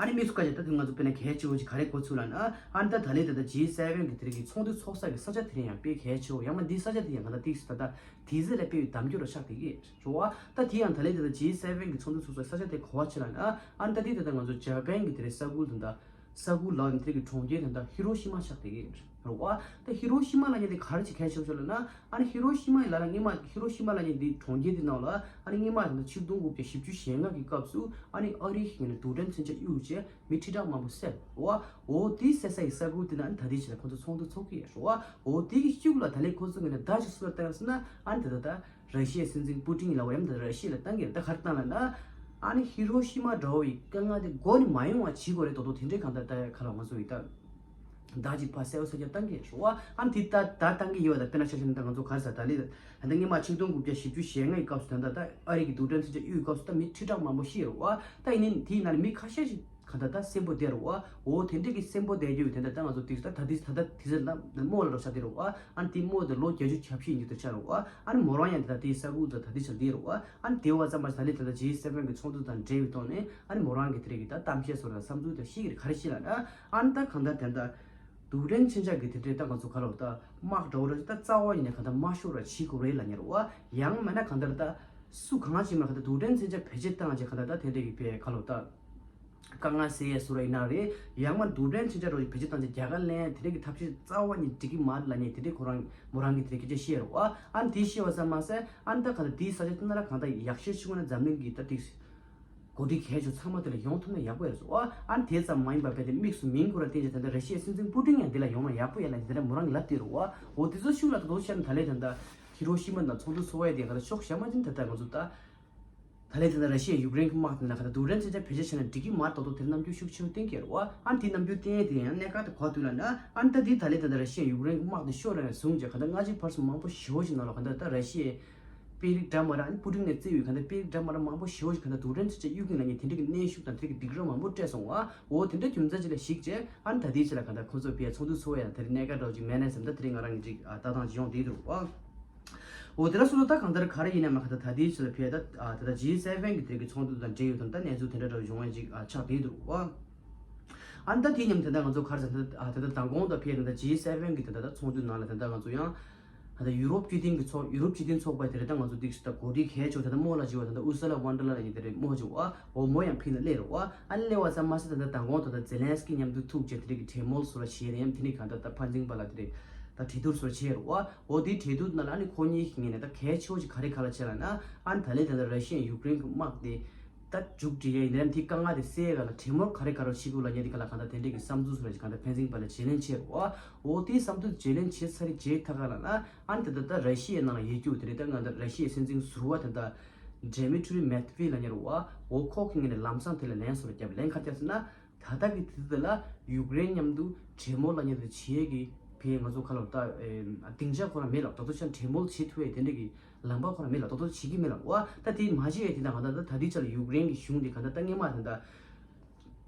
ཨ་ནི་དམིགས་སུ་བཀར་བྱས་ད་དུང་ང་ཚོ་དཔེར་ན་གལ་ཆེ་བོ་ཅིག་ག་རེ་གོ་ཚུལ་ལབ་ན། ཨ་ནི་ད་ད་ལན་ད་ལྟ་ཇི་སེ་ཝེན་གི་དེ་རིགས་ཀྱི་ཚོགས་འདུ་ཚོགས་ས་གི་ས་ཆ་དེ་རིང་ཡང་དཔེ་གལ་ཆེ་བོ། ཡང་མ་འདི་ས་ཆ་དེ་ཡང་གང་ལྟར་ཏིག་ད་ལྟ་དེ་ཚེ་ལ་དཔེ་གདམ་རྒྱུ་ར་ཆགས་བསྡད་ཀྱི་རེད་བ། ད་དེ་ཡང་ད་ལན་ད་ལྟ་ཇི་སེ་ཝེན་གི་ཚོགས་འདུ་ཚོགས་ས་གི་ས་ཆ་དེ་ག་བ་ཆེ་ལབ་ན། ཨ་ནི་ད་དེ་ད་ལྟ་ང་ཚོ་ཇ་པན་གི་དེ་རིང་ས་ཁུལ་ད་ལྟ་ས་ཁུལ་ལ་ནི་དེ་རིགས་གྲོང་ཁྱེར་ད་ལྟ་ཧི་རོ་ཤི་མ་ཆགས་བསྡད་ཀྱི་རེད་བ། ད་ཧི་རོ་ཤི་མ་ལབ་མཁན་དེ་ག་རེ་ཅིག་གལ་ཆེ་བོ་ཆགས་ལབ་ན། ཨ་ནི་ཧི་རོ་ཤི་མ་ལ་ལ་སྔོན་མ་ཧི་རོ་ཤི་མ་ལབ་མཁན་དེ་གྲོང་ཁྱེར་དེ་ནང་ལ་ཨ་ནི་སྔོན་མ་ད་ལྟ་ཆིག་སྟོང་དགུ་བརྒྱ་བཞི་བཅུ་ཞེ་ལྔ་གི་སྐབས་སུ་ཨ་ནི་ཨ་རིའི་ངོས་ནས་རྡུལ་ཕྲན་མཚོན་ཆ་གཡུགས་བྱས། མི་ཁྲི་ཕྲག་མང་པོ་བསད་རེད་བ། འོ་དེ་བསད་ས་ཡི་ས་ཁུལ་དེ་ན་ཨ་ནི་ད་ལྟའི་ཆ་ལ་ཁོ་ཚོ་ཚོགས་འདུ་ཚོགས་ཀྱི་ཡོད་རེད་བ། འོ་དེ་གི་ཤུགས་ལ་ད་ལན་ཁོ་ཚོ་ངོས་ནས་བརྡ་ཅིག་སུ་ལ་བཏང་ཡོད་ཟེར་ན། ཨ་ནི་ད་ལྟ་ད་ར་ཤི་ཡའི་སྲིད་འཛིན་པུ་ཏིན་ལ་འོ་ཡང་ད་ར་ཤི་ཡ་ལ་བཏང་གི་རེད། ད་ག་རེ་བཏང་ལབ་ན། ཨ་ནི་ཧི་རོ་ཤི་མ་འདྲ་བོ་ཡི་དཀའ་ངལ་དེ་མགོ་ནས་མ་ཡོང་བ་བྱེད་དགོས་རེད་མདོག་མདོག་དེ་འདྲའི་གང་ལྟར་ད་ག་ལ་ང་ཚོ་ཡི་ད་བརྡ་ཅིག་ཕར་གསལ་པོ་གསལ་རྐྱང་བཏང་གི་རེད་བ། ཨ་ནི་དེ་ད་ད་བཏང་གི་ཡོད་པ་ད་དཔེར་ན་ཆ་བཞག་ན་ད་ང་ཚོ་ག་རེ་ཟེར་ད་ལི་ད་ད་སྔོན་མ་ཆིག་སྟོང་དགུ་བརྒྱ་བཞི་བཅུ་ཞེ་ལྔ་ཡི་སྐབས་སུ་ད་ལྟ་ད་ཨ་རི་གི་རྡུལ་ཕྲན་མཚོན་ཆ་གཡུག་གི་སྐབས་སུ་ད་མི་ཁྲི་ཕྲག་མང་པོ་ཤི་རེད་བ། ད་ཡིན་ནའི་དེའི་ནང་ནས་མི་ཁ་ཤས་ཤིག་གང་ལྟར་ད་གསོན་པོ་བསྡད་རེད་བ། འོ་དེ་འདྲས་ཀྱི་གསོན་པོ་བསྡད་རྒྱུ་ཡོད། དེ་འདྲ་ད་ང་ཚོ་དུས་ད་ད་དུས་ད་ད་དུས་ཚོད་ལ་རྨོ་ལ་རོགས་བྱ་དེ་རེད་བ། ཨ་ནི་དེ་རྨོ་དེ་ལོ་བརྒྱད་ཅུ་གྱ་བཞི་ཡིན་རྒྱུ་དེ་ཆགས་རེད་བ། ཨ་ནི་མོ་རང་ཡང་དེ་ད་དེའི་ས་ཁུལ་དུ་ད་དུས་ཚོད་བསྡད་རེད་བ། ཨ་ནི་དེ་བ་ཙམ་པ་ད་ལི་ད་ད་ཇི་སེ་ཝེན་གི་ཚོགས་འདུ་དང་འབྲེལ་བའི་ཐོག་ནས་ཨ་ནི་མོ་རང་གི་དེ་རིགས་ཀྱི་ད་གཏམ་བཤད་སོགས་ལ་བསམ་ཚུལ་དང་ཤེས་ཀྱི་རེད། ག་རེ་ཤེས་ལབ་ན། ཨ་ནི་ད་གང་ལྟར་དེ་འདྲ་རྡུལ་ཕྲན་མཚོན་ཆ་གི་དེ་འདྲས་ད་ང་ཚོ་ག་ལ་ད་དམག་འདྲ་བོ་ར་ད་རྩ་བ་ཉིད་ནས་གང་ལྟར་མ་ཤོར་ར་བྱེད་དགོས་རེད་ལབ་མཁན་རེད་བ། ཡང་མིན་ན་གང་ལྟར་ད་སུ་གང་ཅིག་མ་གང་ལྟར་རྡུལ་ཕྲན་མཚོན་ཆ་བེད་སྤྱོད་བཏང་བྱས་གང་ལྟར་ད་དེ་འདྲས་ཀྱི་བས་ག་ལ་ད། དཀའ་ངལ་སེལ་ཡས་བཟོ་འདྲ་ཡིན་ན་རེད། ཡང་མིན་རྡུལ་ཕྲན་མཚོན་ཆ་འདྲ་བོ་ཞིག་བེད་སྤྱོད་བཏང་ཚེ་རྒྱ་གར་ལ་དེ་འདྲ་གི་ཐབས་ཤེས་རྩ་བ་ནས་འགྲིག་གི་མ་རེད་ལབ་མཁན་དེ་འདྲའི་ཁོ་རང་མོ་རང་གིས་དེ་འདྲ་སྐད་ཆ་བཤད་རེད་བ། ཨ་ནི་དེ་བཤད་པ་ཙམ་མ་ཟད་ཨ་ནི་ད་གང་ལྟར་དེའི་ས་ཆ་དེ་ན་ལ་གང་ལྟར་ཡག་ཤོས་ཤིག་ན་འཛམ་གླིང་གི་ད་ཏིག་འགོ་ཁྲིད་གལ་ཆེ་ཚང་མ་དེ་ལ་ཡོང་ཐུབ་ན་ཡག་པོ་ཡོད་རེད་ཟེར་བ། ཨ་ནི་དེ་ཙམ་མ་ཡིན་པར་རྦད་དེ་དམིགས་སུ་མིང་ཁོ་ར་བསྟན་བྱས་ད་ལྟ་ར་ཤི་ཡའི་སྲིད་འཛིན་པུ་ཏིན་ཡང་འདི་ལ་ཡོང་ན་ཡག་པོ་ཡོད་ལབ་ནས་དེ་འདྲ་མོ་རང་གིས་ལབ་བསྡད་རེད་བ། འོ་དེ་ཚོ་ཤུགས་ལ་ད་དོ་བཤད་ན་ད་ལས་ད་ལྟ་ཧི་རོ་ཤི་མ་དང་ཚོགས་འདུ་ཚོགས་ཡས་དེ་ག་ལ་ཕྱོགས་གཞན་མ་ཅན་ད་ལྟ་ང་ཚོ་ད། ད་ལན་དེ་ན་ར་ཤི་ཡ་ཡུཀ་རེན་གྱི་དམག་དེ་ན་ག་ད་རྡུལ་ཕྲན་མཚོན་ཆ་བེད་སྤྱོད་བྱས་ན་འགྲིག་གི་མ་རེད་མདོག་མདོག་དེར་རྣམ་འགྱུར་ཤུགས་ཆེ་བོ་བསྟན་གྱི་རེད་བ། ཨ་ནི་དེ་རྣམ་འགྱུར་བསྟན་ཡས་དེ་ཡང་གནད་འགག་དེ་གོ་དུས་ལ་ན་ཨ་ནི་ད་དེ་ད་ལན་དེ་ན་ར་ཤི་ཡ་ཡུཀ་རེན་གྱི་དམག་དེ་ཤོར་ར་ནས་བཟུང་རྗེས་ག་ད་སྔ་ཕྱི་བར་གསུམ་མང་པོ་ཞེ་བོ་ཞིག་ནང་ལ་ག་ད་ད་ར་ཤི་ཡའི་དཔོན་རིགས་འདྲ་མ་ར་ཨ་ནི་པུ་ཏིན་ནས་གཙོས་ཡོད་ག་ད་དཔོན་རིགས་འདྲ་མ་ར་མང་པོ་ཞེ་བོ་ཞིག་ག་ད་རྡུལ་ཕྲན་མཚོན་ཆ་གཡུག་གིན་ལ་ངས་དེ་འདྲ་གི་གནོན་ཤུགས་དང་དེ་འདྲ་གི་སྡིགས་ར་མང་པོ་སྤྲད་སོང་བ། འོ་དེ་འདྲ་རྒྱུ་མཚན་ཅིག་ལ་གཞིགས་རྗེས་ཨ་ནི་ད་དེའི་ཆེད་ལ་ག་ད་ཁོ་ཚོ་བས་ཚོགས་འདུ་ཚོགས་ཡ་དེ་རིང་གནད་འགག་འདྲ་བོ་ཅིག་མེད་ནས་བསམ། ད་དེ་རིང་ང་རང་གི་ཅིག་ལྟ་སྟངས་ཅིག་ཡོང་བསྡད་འདུག་བ། འོ་དེ་འདྲ་སོང་ཙང་ད་གང་ལྟར་ག་རེ་ཡིན་ན་མ་ག་ད་ད་ལྟའི་ཆ་ལ་ཕེ་ད་ད་ལྟ་ཇི་སེ་ཝེན་གི་དེ་གི་ཚོགས་འདུ་དང་འབྲེལ་ཡོད་དང་ད་གནས་ཚུལ་དེ་འདྲ་འདྲ་བོ་ཡོང་བ་ཅིག་ཆགས་བསྡད་འདུག་བ། ཨ་ནི་ད་དེའི་མཉམ་དུ་ད་ལྟ་ང་ཚོ་ག་རེ་ཟེར་ད་ད་ལྟ་མདང་དགོང་དང་ཕེ་ད་ལྟ་ཇི་སེ་ཝེན་གི་ད་ལྟ་ཚོགས་འདུ་ནང་ལ་ད་ལྟ་ང་ཚོ་ཡང་ད་ལྟ་ཡུ་རོབ་སྤྱི་མཐུན་གི་ཚོགས་ཡུ་རོབ་སྤྱི་མཐུན་ཚོགས་པ་དེ་རེད། ད་ང་ཚོ་འདི་ད་འགོ་ཁྲིད་གལ་ཆེ་བ་ད་ལྟ་རྨོ་ལགས་བྱས་པ་ད་ལྟ་ཨུར་སུ་ལ་ཝོན་ཌར་ལ་ཡན་དེ་རེད་རྨོ་བྱས་པ། འོ་མོ་ཡང་ཕེ་ན་སླེབས་རེད་བ། ཨ་ནི་སླེབས་པ་ཙམ་མ་ཟད་ད་ལྟ་མདང་དགོང་ད་ལྟ་ཛེ་ལན་སི་ཀི་མཉམ་དུ་ཐུག་བྱས་དེ་རིགས་ཀྱི་གྲོས་མོལ་སོགས་ལ་བྱས་ནས་ཡང་དེ་ནས་གང་ལྟར་ད་ཕར་འཛིན་པ་ལ་དེ་རིགས་ད་གྲོས་བསྡུར་སོགས་བྱས་རེད་བ། འོ་དེ་གྲོས་བསྡུར་ནང་ལ་ཨ་ནི་ཁོ་གཉིས་ཀྱི་ངོས་ནས་ད་གལ་ཆེ་བོ་ཅིག་ག་རེ་ག་ལ་བྱས་ལབ་ན་ཨ་ནི་ད་ལན་ད་ལྟ་ར་ཤི་ཡ་ཡུཀ་རེན་གྱི་དམག་དེ་ ད་མཇུག་སྒྲིལ་ཡས་ཡིན་ནའི་དེ་དཀའ་ངལ་དེ་སེལ་ག་ལ་གྲོས་མོལ་ག་རེ་ག་རེ་བྱེད་དགོས་ལབ་མཁན་དེ་ག་ལ་གང་ལྟར་དེ་འདྲས་ཀྱི་བསམ་ཚུལ་སོགས་ལ་གང་ལྟར་ཕན་ཚུན་བར་ལ་བརྗེ་ལེན་བྱས་རེད་བ། འོ་དེའི་བསམ་ཚུལ་བརྗེ་ལེན་བྱས་ཚར་རེད་བྱས་ཐག་ག་ལ་ན་ཨ་ནི་ད་ལྟ་ད་ར་ཤི་ཡའི་ནང་ལ་ཡོད་རྒྱུ་དེ་རེད། ད་ང་ད་ར་ཤི་ཡའི་སྲིད་འཛིན་ཟུར་པ་དེ་ད་Dmitry Medvedev་ལབ་མཁན་རེད་བ། འོ་ཁོ་གི་ངོས་ནས་ལམ་སང་དེ་ལ་ལན་སོགས་ལ་བརྒྱབ། ལན་ག་རེ་བརྒྱབ་ཟེར་ན། ད་ལྟ་གི་དུས་ཚོད་ལ་ཡུཀ་རེན་མཉམ་དུ་གྲོས་མོལ་ལབ་མཁན་དེ་བྱེད་ཡས་ཀྱི་ཕན་ང་ཚོ་ཁ་ལོ་ད་སྡིངས་ཆ་ཁོ་རང་མེད་ལ་ད་དུང་ཆ་གྲོས་མོལ་བྱེད་ཐུབ་ཡས་དེ་འདྲས་ཀྱི་ལམ་པ་ཁོ་རང་མེད་ལ་ད་དུང་བྱེད་ཀྱི་མེད་ལ་བ། ད་དེ་མ་བྱེད་ཡས་དེ་དང་ང་ད་ད་དེའི་ཆ་ལ་ཡུཀ་རེན་གྱི་གཞུང་དེ་ག་ད་ད་སྔོན་མ་ད་ད་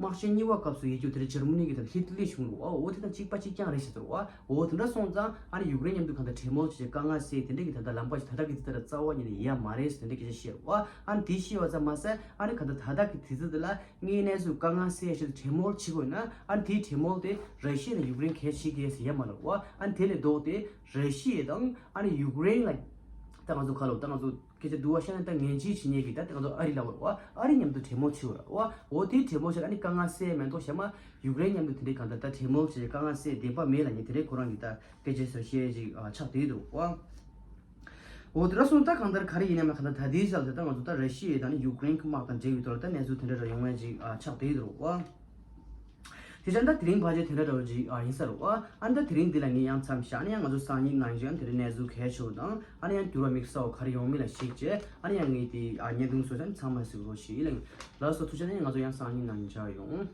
དམག་ཆེན་གཉིས་པ་སྐབས་སུ་ཡོད་རྒྱུ་དེ་འདྲ་འཇར་མ་ནི་གི་ད་ཧི་ཏི་ལི་གཞུང་རུ་བ། འོ་དེ་དང་གཅིག་པ་གཅིག་རྐྱང་རེད་ཟེར་བ། འོ་དེ་འདྲ་སོང་ཙང་ཨ་ནི་ཡུཀ་རེན་མཉམ་དུ་ག་ད་གྲོས་མོལ་བྱས་དཀའ་ངལ་སེལ་དེ་འདྲས་ཀྱི་ད་ད་ལམ་པ་ཞིག་ད་ད་གི་དེ་ད་རྩ་བ་ཉིད་ནས་ཡོད་མ་རེད་ཟེར་དེ་འདྲས་སྐད་ཆ་བཤད་བ། ཨ་ནི་དེ་བཤད་བ་ཙམ་མ་ཟད་ཨ་ནི་ག་ད་ད་ད་གི་དུས་ཚོད་དེ་ལ། དངོས་གནས་སུ་དཀའ་ངལ་སེལ་ཡ་ཆེད་དུ་གྲོས་མོལ་བྱེད་དགོས་ན་ཨ་ནི་དེའི་གྲོས་མོལ་དེ་ར་ཤི་ཡ་དང་ཡུཀ་རེན་གལ་ཆེ་གལ་ཟེར་ཡ་མ་ལབ་བ། ཨ་ནི་དེ་ལས་ལྡོག་སྟེ་ར་ཤི་ཡ་དང་ཨ་ནི་ཡུཀ་རེན་ལ་ད་ང་ཚོ་ཁ་ལོ་ད་ང་ཚོ་སྐད་ཆ་བསྡུ་བ་བཤད་ན་ད་ངན་ཇུས་བྱེད་མཁན་གྱི་ད་ད་ང་ཚོ་ཨ་རི་ལབ་བ། ཨ་རི་མཉམ་དུ་གྲོས་མོལ་བྱེད་དགོས་ར་བ། འོ་དེའི་གྲོས་མོལ་བྱས་ཨ་ནི་དཀའ་ངལ་སེལ་མེད་མདོག་བྱས་མ་ཡུཀ་རེན་མཉམ་དུ་དེ་འདྲའི་གང་ལྟར་ད་གྲོས་མོལ་བྱས་དཀའ་ངལ་སེལ་བདེན་པ་མེད་ལབ་མཁན་དེ་འདྲའི་ཁོ་རང་གི་ད་སྐད་ཆ་ཟེར་བཤད་ཅིག་ཆགས་བསྡད་འདུག་བ། འོ་དེ་འདྲ་སོང་ད་གང་ལྟར་ག་རེ་ཡིན་ནའི་མ་གང་ལྟར་ད་ལྟའི་ཆར་དེ་ད་ང་ཚོ་ད་ར་ཤི་ཡ་དང་ནི་ཡུཀ་རེན་གྱི་དམག་དང་འབྲེལ་བའི་ཐོག་ལ་ད་གནས་ཚུལ་དེ་འདྲ་ར་ཡོང་ཡ་ཅིག་ཨ་ཆགས་བསྡད་འདུག་བ། དེ་ཆ་ད་དེ་རིང་ཕལ་ཆེར་དེ་འདྲ་འདྲ་བོ་ཅིག་ཨ་ཡིན་ས་རེད་བ། ཨ་ནི་ད་དེ་རིང་འདི་ལ་ངས་ཡང་མཚམས་བཞག་ཨ་ནི་ཡང་ང་ཚོ་སང་ཉིན་གནངས་ཉིན་ཡང་དེ་འདྲའི་གནས་ཚུལ་གལ་ཆེ་བོ་དང་ཨ་ནི་ཡང་འགྱུར་བ་དམིགས་བསལ་བ་ག་རེ་ཡོང་མིན་ལ་གཞིགས་བྱས་ཨ་ནི་ཡང་ངས་དེ་ཨ་བརྙན་ཐུང་བཟོས་ཚར་ཚང་མ་གཟིགས་རོགས་ཞེས་ཡིན། ལགས་སོ་ཐུགས་རྗེ་ཆེ། ཨ་ནི་ང་ཚོ་ཡང་སང་ཉིན་གནངས་ཉིན་མཇལ་ཡོང་།